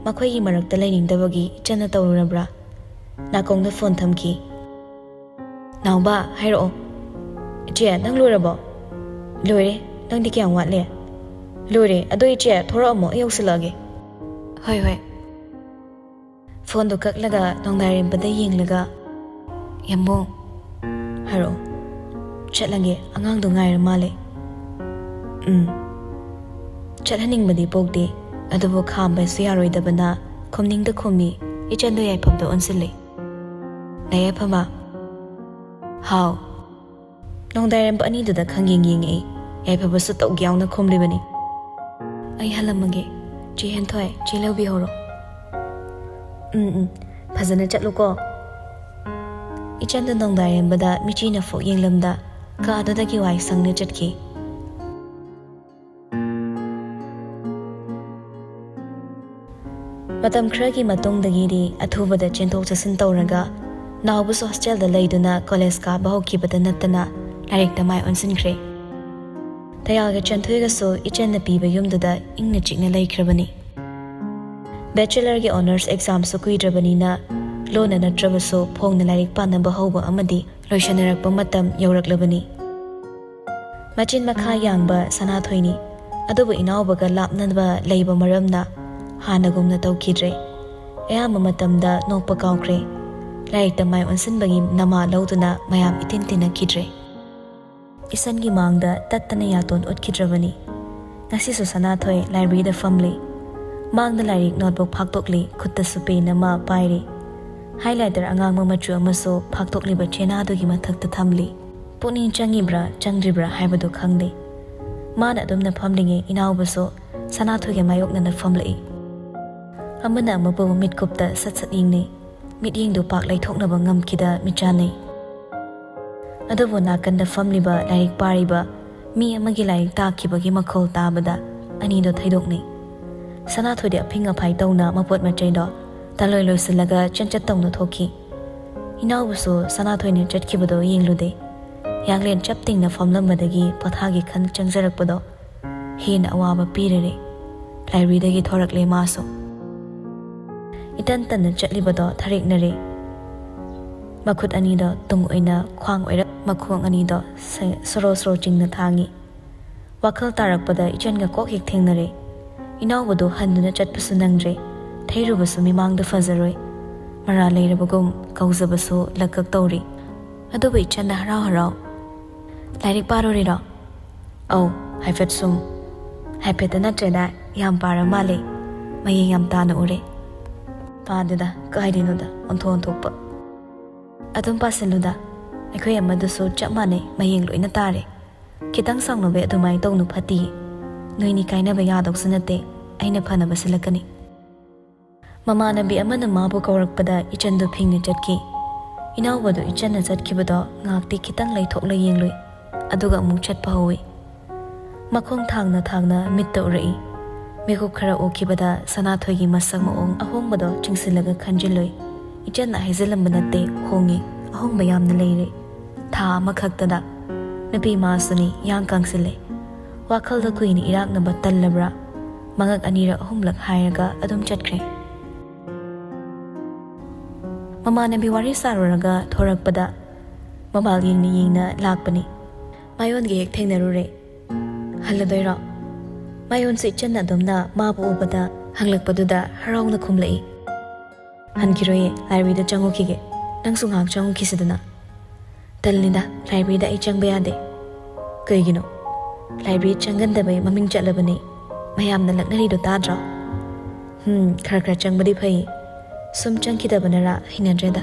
ꯃꯈꯣꯏꯒꯤ ꯃꯔꯛꯇ ꯂꯩꯅꯤꯡꯗꯕꯒꯤ ꯏꯆꯟꯅ ꯇꯧꯔꯨꯔꯕ꯭ꯔꯥ? ꯅꯥꯀꯣꯡꯗ ꯐꯣꯟ ꯊꯝꯈꯤ꯫ "ꯅꯥꯎꯕ, ꯍꯥꯏꯔꯛꯑꯣ"꯫ "ꯏꯆꯦ, ꯅꯪ ꯂꯣꯏꯔꯕꯣ?" "ꯂꯣꯏꯔꯦ꯫ ꯅꯪꯗꯤ ꯀꯌꯥꯝ ꯋꯥꯠꯂꯤ?" "ꯂꯣꯏꯔꯦ꯫ ꯑꯗꯣ ꯏꯆꯦ, ꯊꯣꯔꯛꯑꯝꯃꯣ, ꯑꯩ ꯌꯧꯁꯤꯜꯂꯛꯑꯒꯦ"꯫ "ꯍꯣꯏ, ꯍꯣꯏ"꯫ ꯐꯣꯟꯗꯣ ꯀꯛꯂꯒ ꯅꯣꯡꯗꯥꯏꯔꯦꯝꯕꯗ ꯌꯦꯡꯂꯒ, "ꯌꯥꯝꯕꯨꯡ"꯫ "ꯍꯥꯏꯔꯛꯑꯣ"꯫ "ꯆꯠꯂꯒꯦ, ꯑꯉꯥꯡꯗꯣ ꯉꯥꯏꯔ ꯃꯥꯜꯂꯦ"꯫ "ꯎꯝ"꯫ ꯆꯠꯍꯟꯅꯤꯡꯕꯗꯤ ꯄꯣꯛꯇꯦ, ꯑꯗꯨꯕꯨ ꯈꯥꯝꯕꯁꯨ ꯌꯥꯔꯣꯏꯗꯕꯅ ꯈꯨꯝꯅꯤꯡꯗ ꯈꯨꯝꯃꯤ꯫ ꯏꯆꯟꯗꯣ ꯌꯥꯏꯐꯕꯗ ꯑꯣꯟꯁꯤꯜꯂꯤ꯫ "ꯅꯌꯥꯏꯐꯕ"꯫ "ꯍꯥꯎ"꯫ ꯅꯣꯡꯗꯥꯏꯔꯦꯝꯕ ꯑꯅꯤꯗꯨꯗ ꯈꯪꯌꯦꯡ ꯌꯦꯡꯉꯛꯏ꯫ ꯌꯥꯏꯐꯕꯁꯨ ꯇꯧꯒꯦ ꯌꯥꯎꯅ ꯈꯨꯝꯂꯤꯕꯅꯤ꯫ "ꯑꯩ ꯍꯜꯂꯝꯃꯒꯦ꯫ ꯆꯦ ꯍꯦꯟꯊꯣꯏ, ꯆꯦ ꯂꯧꯕꯤꯍꯧꯔꯣ"꯫ "ꯎꯝ, ꯎꯝ꯫ ꯐꯖꯅ ꯆꯠꯂꯨꯀꯣ"꯫ ꯏꯆꯟꯗ ꯅꯣꯡꯗꯥꯏꯔꯦꯝꯕꯗ ꯃꯤꯆꯤꯅ ꯐꯣꯛ ꯌꯦꯡꯂꯝꯗ ꯀꯥꯗꯨꯗꯒꯤ ꯋꯥꯏ ꯁꯪꯅ ꯆꯠꯈꯤ꯫ ꯃꯇꯝ ꯈꯔꯒꯤ ꯃꯇꯨꯡꯗꯒꯤꯗꯤ ꯑꯊꯨꯕꯗ ꯆꯦꯟꯊꯣꯛ ꯆꯠꯁꯤꯟ ꯇꯧꯔꯒ ꯅꯥꯎꯕꯁꯨ ꯍꯣꯁꯇꯦꯜꯗ ꯂꯩꯗꯨꯅ ꯀꯣꯂꯦꯖ ꯀꯥꯕ ꯍꯧꯈꯤꯕꯗ ꯅꯠꯇꯅ ꯂꯥꯏꯔꯤꯛꯇ ꯃꯥꯏ ꯑꯣꯟꯁꯤꯟꯈ꯭ꯔꯦ꯫ ꯇꯌꯥꯜꯒ ꯆꯟꯊꯣꯏꯒꯁꯨ ꯏꯆꯟꯅ ꯄꯤꯕ ꯌꯨꯝꯗꯨꯗ ꯏꯪꯅ ꯆꯤꯛꯅ ꯂꯩꯈ꯭ꯔꯕꯅꯤ꯫ ꯕꯦꯆꯦꯂꯔꯒꯤ ꯑꯣꯅꯔꯁ ꯑꯦꯛꯖꯥꯝꯁꯨ ꯀꯨꯏꯗ꯭ꯔꯕꯅꯤꯅ ꯂꯣꯟꯅ ꯅꯠꯇ꯭ꯔꯕꯁꯨ ꯐꯣꯡꯅ ꯂꯥꯏꯔꯤꯛ ꯄꯥꯅꯕ ꯍꯧꯕ ꯑꯃꯗꯤ ꯂꯣꯏꯁꯤꯟꯅꯔꯛꯄ ꯃꯇꯝ ꯌꯧꯔꯛꯂꯕꯅꯤ꯫ ꯃꯆꯤꯟ ꯃꯈꯥ ꯌꯥꯡꯕ ꯁꯅꯥꯊꯣꯏꯅꯤ꯫ ꯑꯗꯨꯕꯨ ꯏꯅꯥꯎꯕꯒ ꯂꯥꯞꯅꯕ ꯂꯩꯕ ꯃꯔꯝꯅ ꯍꯥꯟꯅꯒꯨꯝꯅ ꯇꯧꯈꯤꯗ꯭ꯔꯦ꯫ ꯑꯌꯥꯝꯕ ꯃꯇꯝꯗ ꯅꯣꯛꯄ ꯀꯥꯎꯈ꯭ꯔꯦ꯫ ꯂꯥꯏꯔꯤꯛꯇ ꯃꯥꯏ ꯑꯣꯟꯁꯤꯟꯕꯒꯤ ꯅꯃꯥ ꯂꯧꯗꯨꯅ ꯃꯌꯥꯝ ꯏꯇꯤꯟ ꯇꯤꯟꯅꯈꯤꯗ꯭ꯔꯦ꯫ ꯏꯆꯟꯒꯤ ꯃꯥꯡꯗ ꯇꯠꯇꯅ ꯌꯥꯇꯣꯟ ꯎꯠꯈꯤꯗ꯭ꯔꯕꯅꯤ꯫ ꯉꯁꯤꯁꯨ ꯁꯅꯥꯊꯣꯏ ꯂꯥꯏꯕ꯭ꯔꯦꯔꯤꯗ ꯐꯝꯂꯤ꯫ ꯃꯥꯡꯗ ꯂꯥꯏꯔꯤꯛ ꯅꯣꯠꯕꯨꯛ ꯐꯥꯛꯇꯣꯛꯂꯤ, ꯈꯨꯠꯇꯁꯨ ꯄꯦꯟ ꯑꯃ ꯄꯥꯏꯔꯤ꯫ ꯍꯥꯏꯂꯥꯏꯇꯔ ꯑꯉꯥꯡꯕ ꯃꯆꯨ ꯑꯃꯁꯨ ꯐꯥꯛꯇꯣꯛꯂꯤꯕ ꯆꯦꯅꯥꯗꯨꯒꯤ ꯃꯊꯛꯇ ꯊꯝꯂꯤ꯫ ꯄꯨꯛꯅꯤꯡ ꯆꯪꯉꯤꯕ꯭ꯔꯥ ꯆꯪꯗ꯭ꯔꯤꯕ꯭ꯔꯥ ꯍꯥꯏꯕꯗꯨ ꯈꯪꯗꯦ꯫ ꯃꯥꯅ ꯑꯗꯨꯝꯅ ꯐꯝꯂꯤꯉꯩ ꯏꯅꯥꯎꯕꯁꯨ ꯁꯅꯥꯊꯣꯏꯒ ꯃꯥꯌꯣꯛꯅꯅ ꯐꯝꯂꯛꯏ꯫ ꯑꯃꯅ ꯑꯃꯕꯨ ꯃꯤꯠꯀꯨꯞꯇ ꯁꯠ ꯁꯠ ꯌꯦꯡꯅꯩ꯫ ꯃꯤꯠꯌꯦꯡꯗꯨ ꯄꯥꯛ ꯂꯩꯊꯣꯛꯅꯕ ꯉꯝꯈꯤꯗ ꯃꯤꯆꯥꯅꯩ꯫ ꯑꯗꯨꯕꯨ ꯅꯥꯀꯟꯗ ꯐꯝꯂꯤꯕ ꯂꯥꯏꯔꯤꯛ ꯄꯥꯔꯤꯕ ꯃꯤ ꯑꯃꯒꯤ ꯂꯥꯏꯔꯤꯛ ꯇꯥꯈꯤꯕꯒꯤ ꯃꯈꯣꯜ ꯇꯥꯕꯗ ꯑꯅꯤꯗꯣ ꯊꯩꯗꯣꯛꯅꯩ꯫ ꯁꯅꯥꯊꯣꯏꯗꯤ ꯑꯐꯤꯡ ꯑꯐꯥꯏ ꯇꯧꯅ ꯃꯄꯣꯠ ꯃꯆꯩꯗꯣ ꯇꯂꯣꯏ ꯂꯣꯏꯁꯤꯜꯂꯒ ꯆꯦꯟꯆꯠ ꯇꯧꯅ ꯊꯣꯛꯈꯤ꯫ ꯏꯅꯥꯎꯕꯁꯨ ꯁꯅꯥꯊꯣꯏꯅ ꯆꯠꯈꯤꯕꯗꯣ ꯌꯦꯡꯂꯨꯗꯦ꯫ ꯌꯥꯡꯂꯦꯟ ꯆꯞ ꯇꯤꯡꯅ ꯐꯝꯂꯝꯕꯗꯒꯤ ꯄꯣꯊꯥꯒꯦ ꯈꯟ ꯆꯪꯖꯔꯛꯄꯗꯣ ꯍꯦꯟꯅ ꯑꯋꯥꯕ ꯄꯤꯔꯔꯦ꯫ ꯂꯥꯏꯕ꯭ꯔꯦꯔꯤꯗꯒꯤ ꯊꯣꯔꯛꯂꯦ ꯃꯥꯁꯨ꯫ ꯏꯇꯟ ꯇꯟꯅ ꯆꯠꯂꯤꯕꯗꯣ ꯊꯔꯦꯛꯅꯔꯦ꯫ ꯃꯈꯨꯠ ꯑꯅꯤꯗꯣ ꯇꯨꯡ ꯑꯣꯏꯅ ꯈ꯭ꯋꯥꯡ ꯑꯣꯏꯔꯞ, ꯃꯈꯣꯡ ꯑꯅꯤꯗꯣ ꯁ-, ꯁꯣꯔꯣ ꯁꯣꯔꯣ ꯆꯤꯡꯅ ꯊꯥꯡꯉꯤ꯫ ꯋꯥꯈꯜ ꯇꯥꯔꯛꯄꯗ ꯏꯆꯟꯒ ꯀꯣꯛ ꯍꯦꯛ ꯊꯦꯡꯅꯔꯦ꯫ ꯏꯅꯥꯎꯕꯗꯨ ꯍꯟꯗꯨꯅ ꯆꯠꯄꯁꯨ ꯅꯪꯗ꯭ꯔꯦ꯫ ꯊꯩꯔꯨꯕꯁꯨ ꯃꯤꯃꯥꯡꯗ ꯐꯖꯔꯣꯏ꯫ ꯃꯔꯥ ꯂꯩꯔꯕꯒꯨꯝ ꯀꯧꯖꯕꯁꯨ ꯂꯛꯀꯛ ꯇꯧꯔꯤ꯫ ꯑꯗꯨꯕꯨ ꯏꯆꯟꯅ ꯍꯔꯥꯎ ꯍꯔꯥꯎ, "ꯂꯥꯏꯔꯤꯛ ꯄꯥꯔꯨꯔꯤꯔꯣ?" "ꯑꯧ, ꯍꯥꯏꯐꯦꯠ ꯁꯨꯝ꯫" "ꯍꯥꯏꯐꯦꯠꯇ ꯅꯠꯇ꯭ꯔꯦꯗ, ꯌꯥꯝ ꯄꯥꯔ ꯃꯥꯜꯂꯦ꯫ ꯃꯌꯦꯡ ꯌꯥꯝ ꯇꯥꯅ ꯎꯔꯦ꯫" "ꯄꯥꯗꯦꯗ, ꯀꯥꯏꯗꯩꯅꯣꯗ, ꯑꯣꯟꯊꯣꯛ ꯑꯣꯟꯊꯣꯛꯄ꯫" "ꯑꯗꯨꯝ ꯄꯥꯁꯤꯜꯂꯨꯗ, ꯑꯩꯈꯣꯏ ꯑꯃꯗꯨꯁꯨ ꯆꯞ ꯃꯥꯟꯅꯩ, ꯃꯌꯦꯡ ꯂꯣꯏꯅ ꯇꯥꯔꯦ꯫ ꯈꯤꯇꯪ ꯁꯥꯎꯅꯕꯩ ꯑꯗꯨꯃꯥꯏꯅ ꯇꯧꯅꯨ, ꯐꯠꯇꯤꯌꯦ꯫ ꯅꯣꯏꯅꯤ ꯀꯥꯏꯅꯕ ꯌꯥꯗꯧꯁꯨ ꯅꯠꯇꯦ, ꯑꯩꯅ ꯐꯅꯕ ꯁꯤꯜꯂꯛꯀꯅꯤ꯫" ꯃꯃꯥꯟꯅꯕꯤ ꯑꯃꯅ ꯃꯥꯕꯨ ꯀꯧꯔꯛꯄꯗ ꯏꯆꯟꯗꯨ ꯐꯤꯡꯅ ꯆꯠꯈꯤ꯫ ꯏꯅꯥꯎꯕꯗꯨ ꯏꯆꯟꯅ ꯆꯠꯈꯤꯕꯗꯣ ꯉꯥꯏꯍꯥꯛꯇꯤ ꯈꯤꯇꯪ ꯂꯩꯊꯣꯛꯂ ꯌꯦꯡꯂꯨꯏ, ꯑꯗꯨꯒ ꯑꯃꯨꯛ ꯆꯠꯄ ꯍꯧꯏ꯫ ꯃꯈꯣꯡ ꯊꯥꯡꯅ ꯊꯥꯡꯅ ꯃꯤꯠꯇ ꯎꯔꯛꯏ꯫ ꯃꯤꯀꯨꯞ ꯈꯔ ꯎꯈꯤꯕꯗ ꯁꯅꯥꯊꯣꯏꯒꯤ ꯃꯁꯛ ꯃꯑꯣꯡ ꯑꯍꯣꯡꯕꯗꯣ ꯆꯤꯡꯁꯤꯜꯂꯒ ꯈꯟꯖꯤꯜꯂꯨꯏ꯫ ꯏꯆꯟꯅ ꯍꯥꯏꯖꯤꯜꯂꯝꯕ ꯅꯠꯇꯦ, ꯍꯣꯡꯉꯤ, ꯑꯍꯣꯡꯕ ꯌꯥꯝꯅ ꯂꯩꯔꯦ꯫ ꯊꯥ ꯑꯃꯈꯛꯇꯗ꯫ ꯅꯨꯄꯤ ꯃꯥꯁꯨꯅꯤ, ꯌꯥꯡ ꯀꯪꯁꯤꯜꯂꯦ꯫ ꯋꯥꯈꯜꯗ ꯀꯨꯏꯅ ꯏꯔꯥꯛꯅꯕ ꯇꯜꯂꯕ꯭ꯔꯥ? ꯃꯉꯛ ꯑꯅꯤꯔꯛ ꯑꯍꯨꯝꯂꯛ ꯍꯥꯏꯔꯒ ꯑꯗꯨꯝ ꯆꯠꯈ꯭ꯔꯦ꯫ ꯃꯃꯥꯟꯅꯕꯤ ꯋꯥꯔꯤ ꯁꯥꯔꯨꯔꯒ ꯊꯣꯔꯛꯄꯗ ꯃꯃꯥꯜ ꯌꯦꯡꯅ ꯌꯦꯡꯅ ꯂꯥꯛꯄꯅꯤ꯫ ꯃꯥꯌꯣꯟꯒ ꯍꯦꯛ ꯊꯦꯡꯅꯔꯨꯔꯦ꯫ "ꯍꯜꯂꯗꯣꯏꯔꯣ?" ꯃꯥꯌꯣꯟꯁꯨ ꯏꯆꯟ ꯑꯗꯨꯝꯅ ꯃꯥꯕꯨ ꯎꯕꯗ ꯍꯪꯂꯛꯄꯗꯨꯗ ꯍꯔꯥꯎꯅ ꯈꯨꯝꯂꯛꯏ꯫ "ꯍꯟꯈꯤꯔꯣꯏꯌꯦ, ꯂꯥꯏꯕ꯭ꯔꯦꯔꯤꯗ ꯆꯪꯉꯨꯈꯤꯒꯦ꯫ ꯅꯪꯁꯨ ꯉꯥꯏꯍꯥꯛ ꯆꯪꯉꯨꯈꯤꯁꯤꯗꯅ꯫" "ꯇꯜꯂꯤꯗ, ꯂꯥꯏꯕ꯭ꯔꯦꯔꯤꯗ ꯑꯩ ꯆꯪꯕ ꯌꯥꯗꯦ꯫" "ꯀꯩꯒꯤꯅꯣ?" "ꯂꯥꯏꯕ꯭ꯔꯦꯔꯤ ꯆꯪꯒꯟꯗꯕꯩ ꯃꯃꯤꯡ ꯆꯠꯂꯕꯅꯦ꯫ ꯃꯌꯥꯝꯅ ꯂꯛꯅꯔꯤꯗꯣ ꯇꯥꯗ꯭ꯔꯣ?" "ꯍꯝ, ꯈꯔ ꯈꯔ ꯆꯪꯕꯗꯤ ꯐꯩ꯫ ꯁꯨꯝ ꯆꯪꯈꯤꯗꯕꯅꯔꯥ ꯍꯩꯅꯗ꯭ꯔꯦꯗ꯫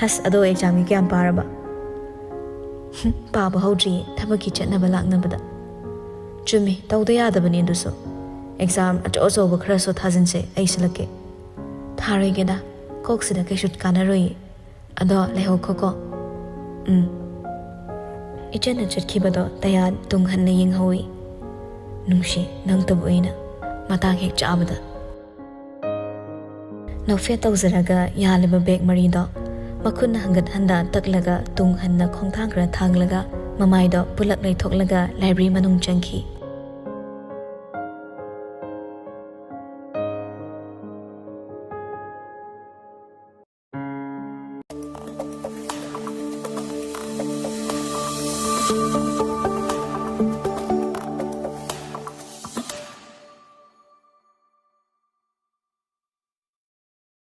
ꯑꯁ, ꯑꯗꯣ ꯑꯦꯛꯖꯥꯝꯒꯤ ꯀꯌꯥꯝ ꯄꯥꯔꯕ? ꯍꯨꯝ, ꯄꯥꯕ ꯍꯧꯗ꯭ꯔꯤꯌꯦ, ꯊꯕꯛꯀꯤ ꯆꯠꯅꯕ ꯂꯥꯛꯅꯕꯗ꯫ ꯆꯨꯝꯃꯤ, ꯇꯧꯗ ꯌꯥꯗꯕꯅꯤ ꯑꯗꯨꯁꯨ꯫ ꯑꯦꯛꯖꯥꯝ ꯑꯆꯧ ꯑꯆꯧꯕ ꯈꯔꯁꯨ ꯊꯥꯖꯤꯟꯁꯦ, ꯑꯩ ꯁꯤꯜꯂꯛꯀꯦ꯫ ꯊꯥꯔꯣꯏꯒꯦꯗ, ꯀꯣꯛꯁꯤꯗ ꯀꯩꯁꯨ ꯀꯥꯟꯅꯔꯣꯏꯌꯦ꯫ ꯑꯗꯣ ꯂꯩꯍꯧꯈꯣꯀꯣ꯫ ꯎꯝ꯫ ꯏꯆꯟꯅ ꯆꯠꯈꯤꯕꯗꯣ ꯇꯌꯥꯟ ꯇꯨꯡ ꯍꯟꯅ ꯌꯦꯡꯍꯧꯏ꯫ ꯅꯨꯡꯁꯤ, ꯅꯪꯇꯕꯨ ꯑꯩꯅ ꯃꯇꯥꯡ ꯍꯦꯛ ꯆꯥꯕꯗ꯫ ꯅꯣꯛꯐꯦꯠ ꯇꯧꯖꯔꯒ ꯌꯥꯜꯂꯤꯕ ꯕꯦꯒ ꯃꯔꯤꯗꯣ ꯃꯈꯨꯠꯅ ꯍꯟꯒꯠ ꯍꯟꯗ ꯇꯛꯂꯒ ꯇꯨꯡ ꯍꯟꯅ ꯈꯣꯡꯊꯥꯡ ꯈꯔ ꯊꯥꯡꯂꯒ ꯃꯃꯥꯏꯗꯣ ꯄꯨꯂꯛ ꯂꯩꯊꯣꯛꯂꯒ ꯂꯥꯏꯕ꯭ꯔꯦꯔꯤ ꯃꯅꯨꯡ ꯆꯪꯈꯤ꯫